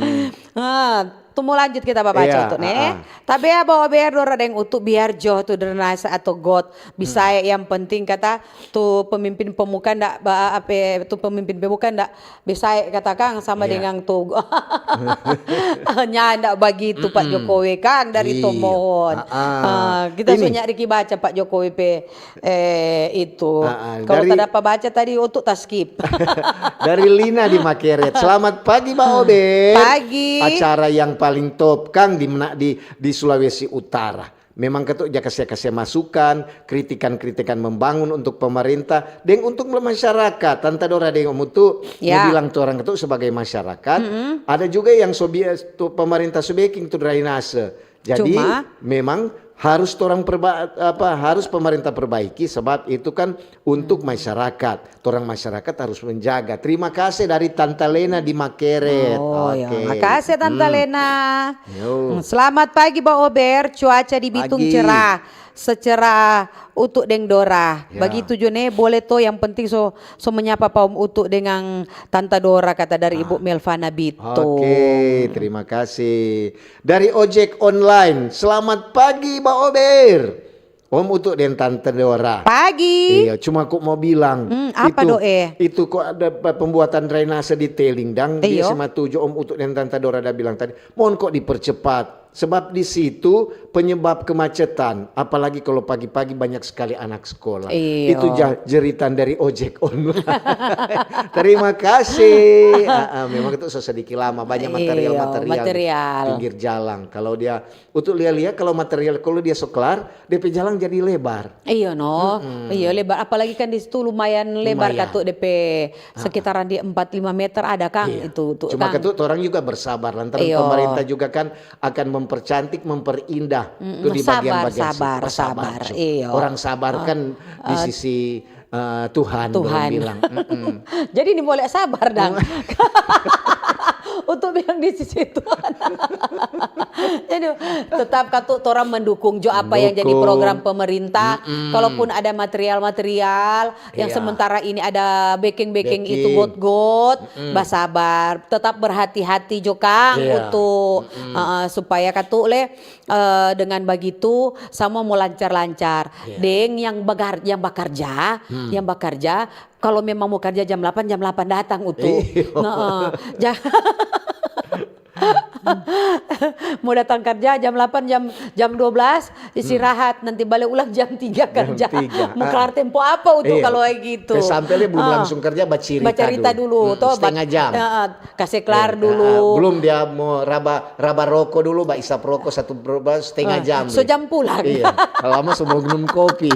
Ah, tu mo lanjut kita babaca yeah, itu ne. Uh-uh. Tabea bawa ber dora deng utu biar jo tu drainase atau got bisa hmm. Yang penting kata tu pemimpin pemuka ndak apa tu pemimpin pemuka ndak bisa kata kang sama yeah. Dengan tu nyanda bagitu mm -mm. Pak Jokowi kang dari iya. Tomohon. Uh -uh. Uh, kita so nyari baca Pak Jokowi pe Eh, itu. Uh, uh, kalau dari, tak dapat baca tadi, untuk tak skip. Dari Lina di Makeret. Selamat pagi, Mbak Ober. Pagi. Acara yang paling top, Kang, di, di, di Sulawesi Utara. Memang ketuk ja kasih-kasih masukan, kritikan-kritikan membangun untuk pemerintah, deng untuk masyarakat. Tanta Dora deng Om Utu, ya. Bilang tu orang ketuk sebagai masyarakat, mm -hmm. Ada juga yang so, pemerintah so beking tu drainase. Jadi cuma, memang harus orang perba, apa harus pemerintah perbaiki sebab itu kan untuk hmm. Masyarakat. Orang masyarakat harus menjaga. Terima kasih dari Tanta Lena di Makeret. Oh, okay. Ya. Makasih Tanta hmm. Lena. Yo. Hmm, selamat pagi Ba Ober. Cuaca di Bitung pagi. Cerah. Secerah Utu deng Dora. Ya. Bagitu jo ne boleh to yang penting so so menyapa pa Om Utu dengan Tanta Dora kata dari ah. Ibu Melvana Bito. Oke, terima kasih. Dari ojek online, selamat pagi Ba Ober. Om Utu deng Tante Dora. Pagi. Iya, cuma kok mau bilang. Hmm, apa itu, doe? Itu kok ada pembuatan drainase di Teling dang. Iyo. Dia sama tujuh Om Utu deng Tante Dora ada bilang tadi. Mohon kok dipercepat. Sebab di situ penyebab kemacetan, apalagi kalau pagi-pagi banyak sekali anak sekolah. Iyo. Itu ja-, jeritan dari ojek online. Terima kasih. Ah, ah, memang itu so sadiki lama, banyak material-material di pinggir jalang. Iyo, material. Kalau dia, untuk lia-lia, kalau material, kalau dia so klar, depe jalang jadi lebar. Iyo, no. Mm-mm. Iyo, lebar. Apalagi kan di situ lumayan lebar. Lumayan. Katu depe, ah, ah, sekitaran di empat lima meter ada, kang, iya, itu, tu, cuma kang. Katu orang juga bersabar, lantaran, iyo, pemerintah juga kan akan mempercantik, memperindah, mm-mm, tu di bagian-bagian situ. Sabar, sabar, sabar, sabar, so. Iyo. Orang sabar, ah, kan di, ah, sisi, eh, Tuhan, Tuhan, orang bilang. Mm-mm. Jadi ini boleh sabar, dang. Untuk bilang di sisi Tuhan. Jadi, tetap katu torang mendukung jo apa yang jadi, mendukung, program pemerintah. Mm-mm. Kalaupun ada material-material yang, iya, sementara ini ada bekeng-bekeng itu, bekeng, got-got, mm-mm, basabar, tetap berhati-hati jo, kang, iya, untuk, mm-mm, heeh, supaya katu le, eh, dengan bagitu, samua mo lancar-lancar. Iya. Deng yang bagar-, yang bakarja, hmm, yang bakarja, kalo memang mo karja jam delapan, jam delapan datang, utu. Iyo. Heeh. Ja-, mo datang karja jam delapan, jam, jam dua belas, hmm, istirahat, nanti bale ulang jam tiga karja. Jam tiga. Mo, ah, kelar tempo apa, utu, iya, kalo kayak gitu? Sampe le belum, ah, langsung karja, bacarita dulu. Bacarita dulu, hmm, to, setengah jam. Heeh. Kase klar dulu. Eh, ah, belum dia mo raba, raba roko dulu, ba isap roko satu ber-, ba setengah jam. Ah, so deh. Jam pulang. Iya, lama so mo minum kopi.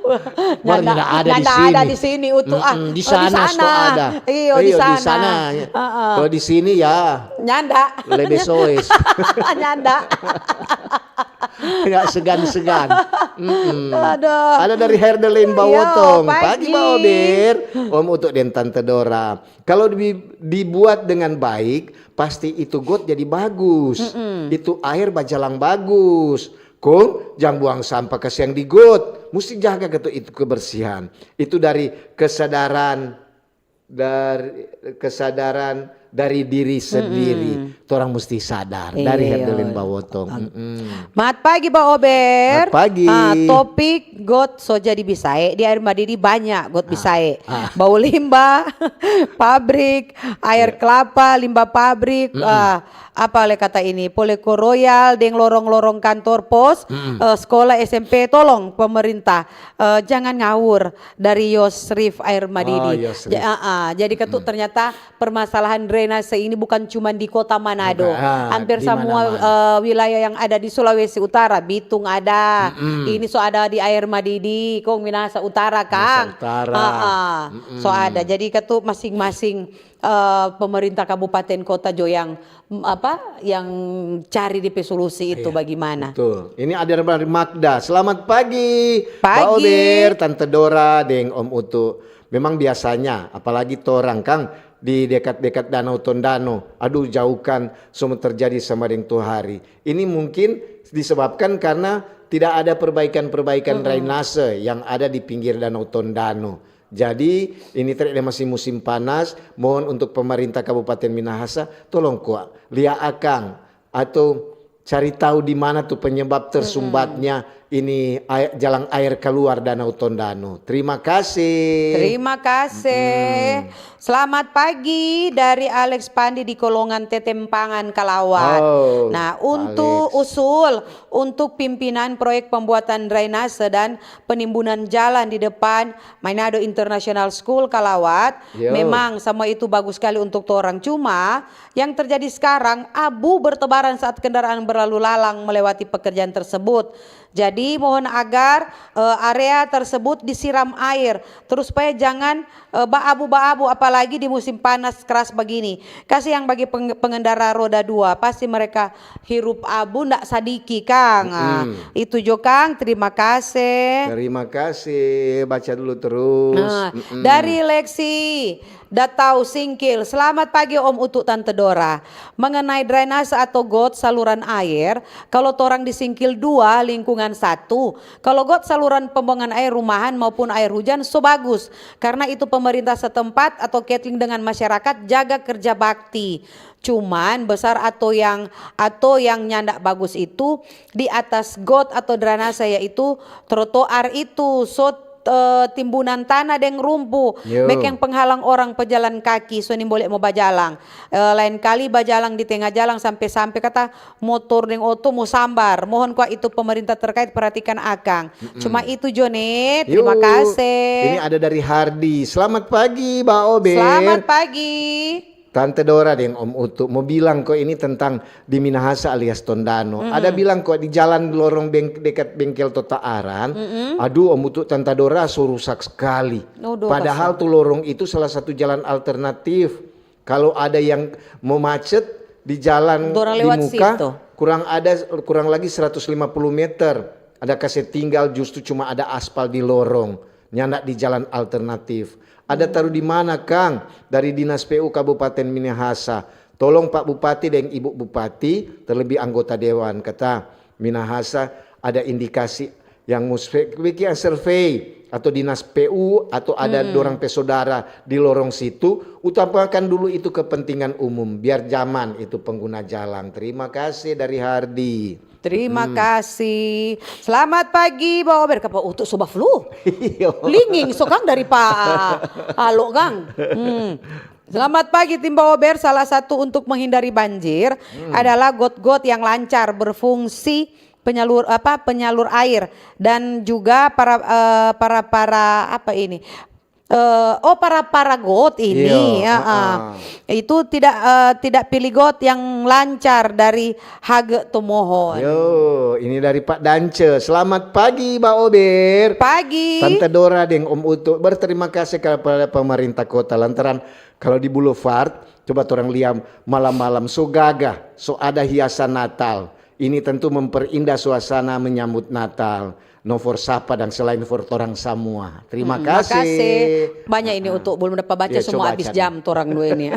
Wah, nyanda, nyanda ada di sini, utu, ah. Mm-mm, di sana so ada. Iyo, di sana. Iyo, di sana. Heeh. Kalau di sini ya, nyanda. Lebe soes. Nyanda. Nggak segan-segan. Mm-mm. Aduh. Ada dari Herdelin Bawotong. Iyo, pagi. Pagi, Ba Ober. Om Utu deng Tante Dora. Kalau dibi-, dibuat dengan baik, pasti itu got jadi bagus. Mm-mm. Itu aer bajalang bagus. Kong, jang buang sampah kasiang di got. Musti jaga katu itu kebersihan. Itu dari kesadaran dari kesadaran dari diri sendiri. Mm-mm. Torang musti sadar. Iyo. Dari Herdelin Bawotong. Am-, mm-mm. Mat pagi, Ba Ober. Mat pagi. Ah, topik got so jadi bisae. Di aer madidi banya got bisae. Ah. Bau limba, pabrik, aer kelapa, limba pabrik, ah, apa le kata ini, Poleko Royal, deng lorong-lorong kantor pos, eh, sekolah S M P, tolong pemerintah, eh, jangan ngawur. Dari Yosrif Air Madidi. Oh, Yosrif. Ja-, ah, ah. Jadi katu ternyata permasalahan drainase ini bukan cuma di Kota Manado. Bukan, ah, hampir samua, eh, wilayah yang ada di Sulawesi Utara, Bitung ada, ini so ada di Air Madidi, kong Minahasa Utara, kang. Minahasa Utara. Ah, ah. So ada. Jadi katu masing-masing eh, pemerintah kabupaten kota jo yang, mm, apa, yang cari depe solusi itu bagimana. Iya, betul. Ini ada dari Magda. Selamat pagi, Ba Ober, Tante Dora, deng Om Utu. Memang biasanya, apalagi torang, kang, di dekat-dekat Danau Tondano. Aduh, jauh kan, semua terjadi sama deng tu hari. Ini mungkin disebabkan karena tidak ada perbaikan-perbaikan drainase yang ada di pinggir Danau Tondano. Jadi, ini tadi masih musim panas, mohon untuk pemerintah Kabupaten Minahasa, tolong kwa lia akang atau cari tahu di mana tu penyebab tersumbatnya ini ae-, jalang aer kaluar Danau Tondano. Terima kasih. Terima kasih. Mm-mm. Selamat pagi dari Alex Pandi di Kolongan Tetempangan, Kalawat. Oh, nah, untuk usul untuk pimpinan proyek pembuatan drainase dan penimbunan jalan di depan Manado International School, Kalawat. Yo. Memang samua itu bagus skali untuk torang. Cuma, yang terjadi skarang, abu bertebaran saat kendaraan berlalu lalang melewati pekerjaan tersebut. Jadi, mohon agar, eh, area tersebut disiram aer, terus supaya jangan, eh, baabu-baabu, apalagi di musim panas keras begini. Kasi yang bagi peng-, pengendara roda dua, pasti mereka hirup abu ndak sadiki, kang. Ah, itu jo, kang. Terima kasih. Terima kasih. Baca dulu terus. Nah, dari Lexi Datau Singkil, selamat pagi Om Utu, Tante Dora. Mengenai drainase atau got saluran aer, kalo torang di Singkil dua, lingkungan satu, kalo got saluran pembuangan aer rumahan maupun aer hujan so bagus, karna itu pemerintah setempat atau ketling dengan masyarakat jaga kerja bakti. Cuman besar atau yang, atau yang nyanda bagus itu di atas got atau drainase, yaitu trotoar itu so, eh, timbunan tanah deng rumpu, beking penghalang orang pejalan kaki, so nimbole mo bajalang. Eh, lain kali bajalang di tenga jalang sampe-sampe kata motor deng oto mo sambar. Mohon kwa itu pemerintah terkait perhatikan akang. Cuma itu jo ne. Terima kasih. Ini ada dari Hardi. Selamat pagi, Ba Ober. Selamat pagi. Tante Dora deng Om Utu mo bilang ko ini tentang di Minahasa alias Tondano. Ada bilang ko di jalan lorong beng-, dekat bengkel Tota Aran, aduh, Om Utu, Tante Dora, so rusak sekali. Padahal tu lorong itu salah satu jalan alternatif. Kalau ada yang mau macet di jalan di muka, kurang ada, kurang lagi seratus lima puluh meter, ada kase tinggal, justru cuma ada aspal di lorong, nyanda di jalan alternatif. Ada taru di mana, Kang? Dari Dinas P U Kabupaten Minahasa. Tolong Pak Bupati deng Ibu Bupati, terlebih anggota dewan, kata Minahasa, ada indikasi yang mus-, bikin survei atau Dinas P U atau ada dorang pe sodara di lorong situ, utamakan dulu itu kepentingan umum, biar jaman itu pengguna jalan. Terima kasih dari Hardi. Terima kasih. Selamat pagi, Ba Ober. Kapa utuk soba flu? Linging, so kang dari pa alo kang. Hmm. Selamat pagi, tim Ba Ober. Salah satu untuk menghindari banjir adalah got-got yang lancar berfungsi penyalur, apa, penyalur air dan juga para, eh, para, para, apa ini? Eh, oh, para, para got ini, ya, ah. Itu tidak, eh, tidak pilih got yang lancar dari hage tu mohon. Yo, ini dari Pak Dance. Selamat pagi, Ba Ober. Pagi. Tante Dora deng Om Utu berterima kasih kepada pemerintah kota lantaran kalau di Boulevard, coba torang lia malam-malam, so gagah, so ada hiasan Natal. Ini tentu memperindah suasana menyambut Natal. No for sapa dang selain for torang samua. Terima kasih. Makasih. Banyak ini untuk belum dapat baca, semua habis jam torang dua ini.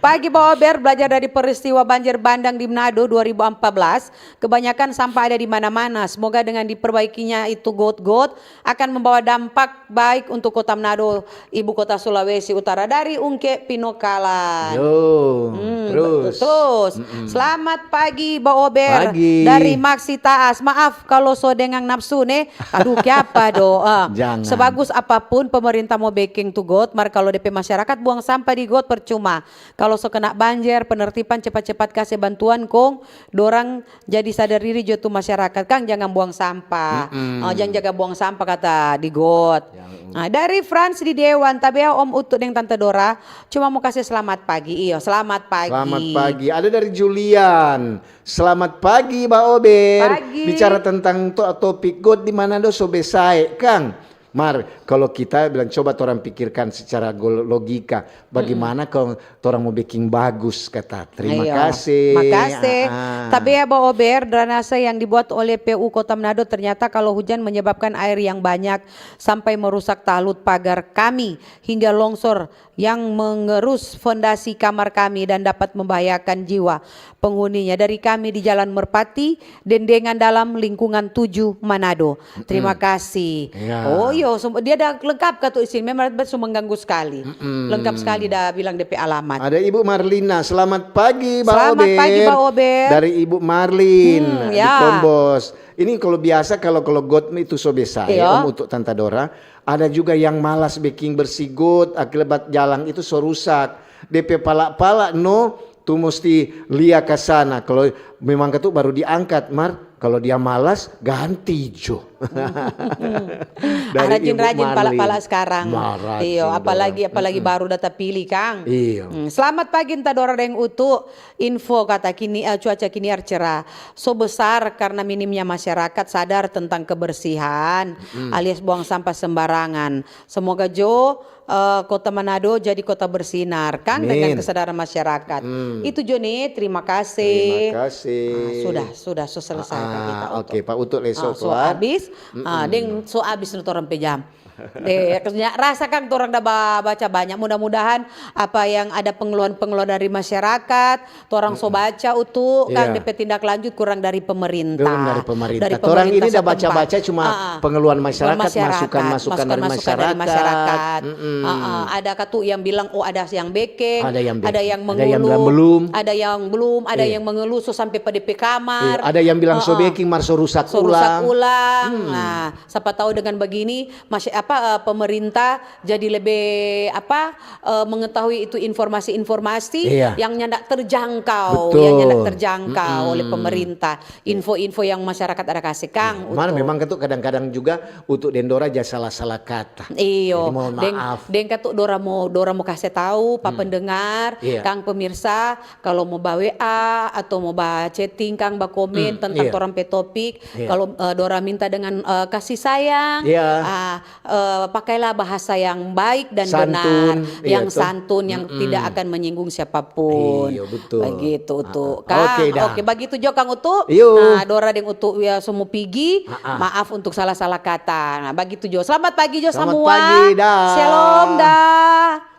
Pagi Ba Ober, belajar dari peristiwa banjir bandang di Manado dua ribu empat belas, kebanyakan sampah ada di mana-mana. Semoga dengan diperbaikinya itu got-got akan membawa dampak baik untuk Kota Manado, ibu kota Sulawesi Utara, dari Ungke Pinokalan. Yo, terus. Selamat pagi, Ba Ober. Pagi. Dari Maksi Taas. Maaf kalau so dengang nafsu ne. Aduh, kiapa do? Ah, jangan. Sebagus apapun pemerintah mo beking tu got, mar kalau depe masyarakat buang sampah di got percuma. Kalau so kena banjir, penertiban cepat-cepat kase bantuan kong dorang jadi sadar diri jo tu masyarakat, kang jangan buang sampah. Oh, jang jaga buang sampah kata di got. Nah, dari Frans di Dewan, tabea Om Utu deng Tante Dora, cuma mo kase selamat pagi. Iyo, selamat pagi. Selamat pagi. Ada dari Julian. Selamat pagi, Ba Ober. Pagi. Bicara tentang to-, topik got di mana do so besae, kang? Mar, kalau kita bilang, coba torang pikirkan secara gol-, logika, bagaimana kalau torang mo beking bagus, kata. Terima kasih. Makasih. Tabea Ba Ober, drainase yang dibuat oleh P U Kota Manado ternyata kalau hujan menyebabkan air yang banyak sampai merusak talut pagar kami hingga longsor yang mengerus fondasi kamar kami dan dapat membahayakan jiwa penghuninya. Dari kami di Jalan Merpati, Dendengan Dalam, lingkungan tujuh, Manado. Terima kasih. Oh, iyo, dia ada lengkap ka tu isin. Memang so mengganggu sekali. Lengkap sekali da bilang depe alamat. Ada Ibu Marlina. Selamat pagi, Ba Ober. Selamat pagi, Ba Ober. Dari Ibu Marlin di Kombos. Ini kalau biasa, kalau, kalau got itu so besae, Om, untuk Tanta Dora, ada juga yang malas beking bersih got, akibat jalang itu so rusak. Depe pala-pala no, tu musti lia ka sana. Kalau memang katu baru diangkat, mar kalau dia malas, ganti jo. Rajin-rajin pala-pala sekarang. Iyo, apalagi, apalagi baru da tapili, kang. Iyo. Selamat pagi, Tanta Dora deng Utu. Info kata kini, eh, cuaca kini cerah. So besar karena minimnya masyarakat sadar tentang kebersihan, alias buang sampah sembarangan. Semoga jo, eh, Kota Manado jadi kota bersinar, kang, dengan kesadaran masyarakat. Itu jo ne, terima kasih. Terima kasih. Ah, sudah, sudah, so selesai, Kak, kita. Oke, Pak Utu, leso so keluar. Habis. Ah, deng so habis no torang pe jam. Deh, maksudnya rasa kang torang da ba-, baca banyak. Mudah-mudahan apa yang ada pengeluhan-pengeluhan dari masyarakat, torang so baca utu, kang, Iya. depe tindak lanjut kurang dari pemerintah. Kurang dari pemerintah. Dari Torang ini pemerintah da baca-baca setempat. cuma Ah, ah. pengeluhan masyarakat, Masyarakat, masukan-masukan dari masukan-masukan dari masyarakat. masyarakat. Mm-mm. Ah, ah. Ada ka tu yang bilang, oh, ada yang bekeng, Ada yang bekeng. ada yang Ada yang bilang mengeluh, belum. Ada yang belum, ada Iya. yang mengeluh, so sampai pa depe kamar. Iya, ada yang bilang so Ah, ah. bekeng, mar so rusak So rusak ulang. ulang. Hmm. Nah, siapa tahu dengan begini, masih apa, eh, pemerintah jadi lebih apa, eh, mengetahui itu informasi-informasi Iya. yang nyanda terjangkau, Betul. yang nyanda terjangkau oleh Mm-mm. pemerintah. Info-info yang masyarakat ada kasih kang. Mar Utu. Memang kan tu kadang-kadang juga utu deng dora ja salah-salah kata. Iyo, Jadi mohon deng, maaf. Deng katu dora mo, dora mo kase tau pa pendengar, Iya. kang pemirsa, kalau mo ba W A atau mo ba chatting, kang ba komen Hmm, tentang iya. Torang pe topik, Iya. Kalau, eh, dora minta dengan, eh, kasih sayang, Iya. ah, eh, pakailah bahasa yang baik dan Santun, benar, iya yang tuh. santun, yang Mm-mm. tidak akan menyinggung siapapun. Iya, betul. Begitu, Utu. Ah, ah. Kang, Oke, dah. Oke, begitu jo, Kang Utu. Yuk. Nah, dora deng Utu ya so mo pigi. Ah, ah. Maaf untuk salah-salah kata. Nah, begitu jo. Selamat pagi jo Selamat samua. Pagi, dah. Shalom, dah.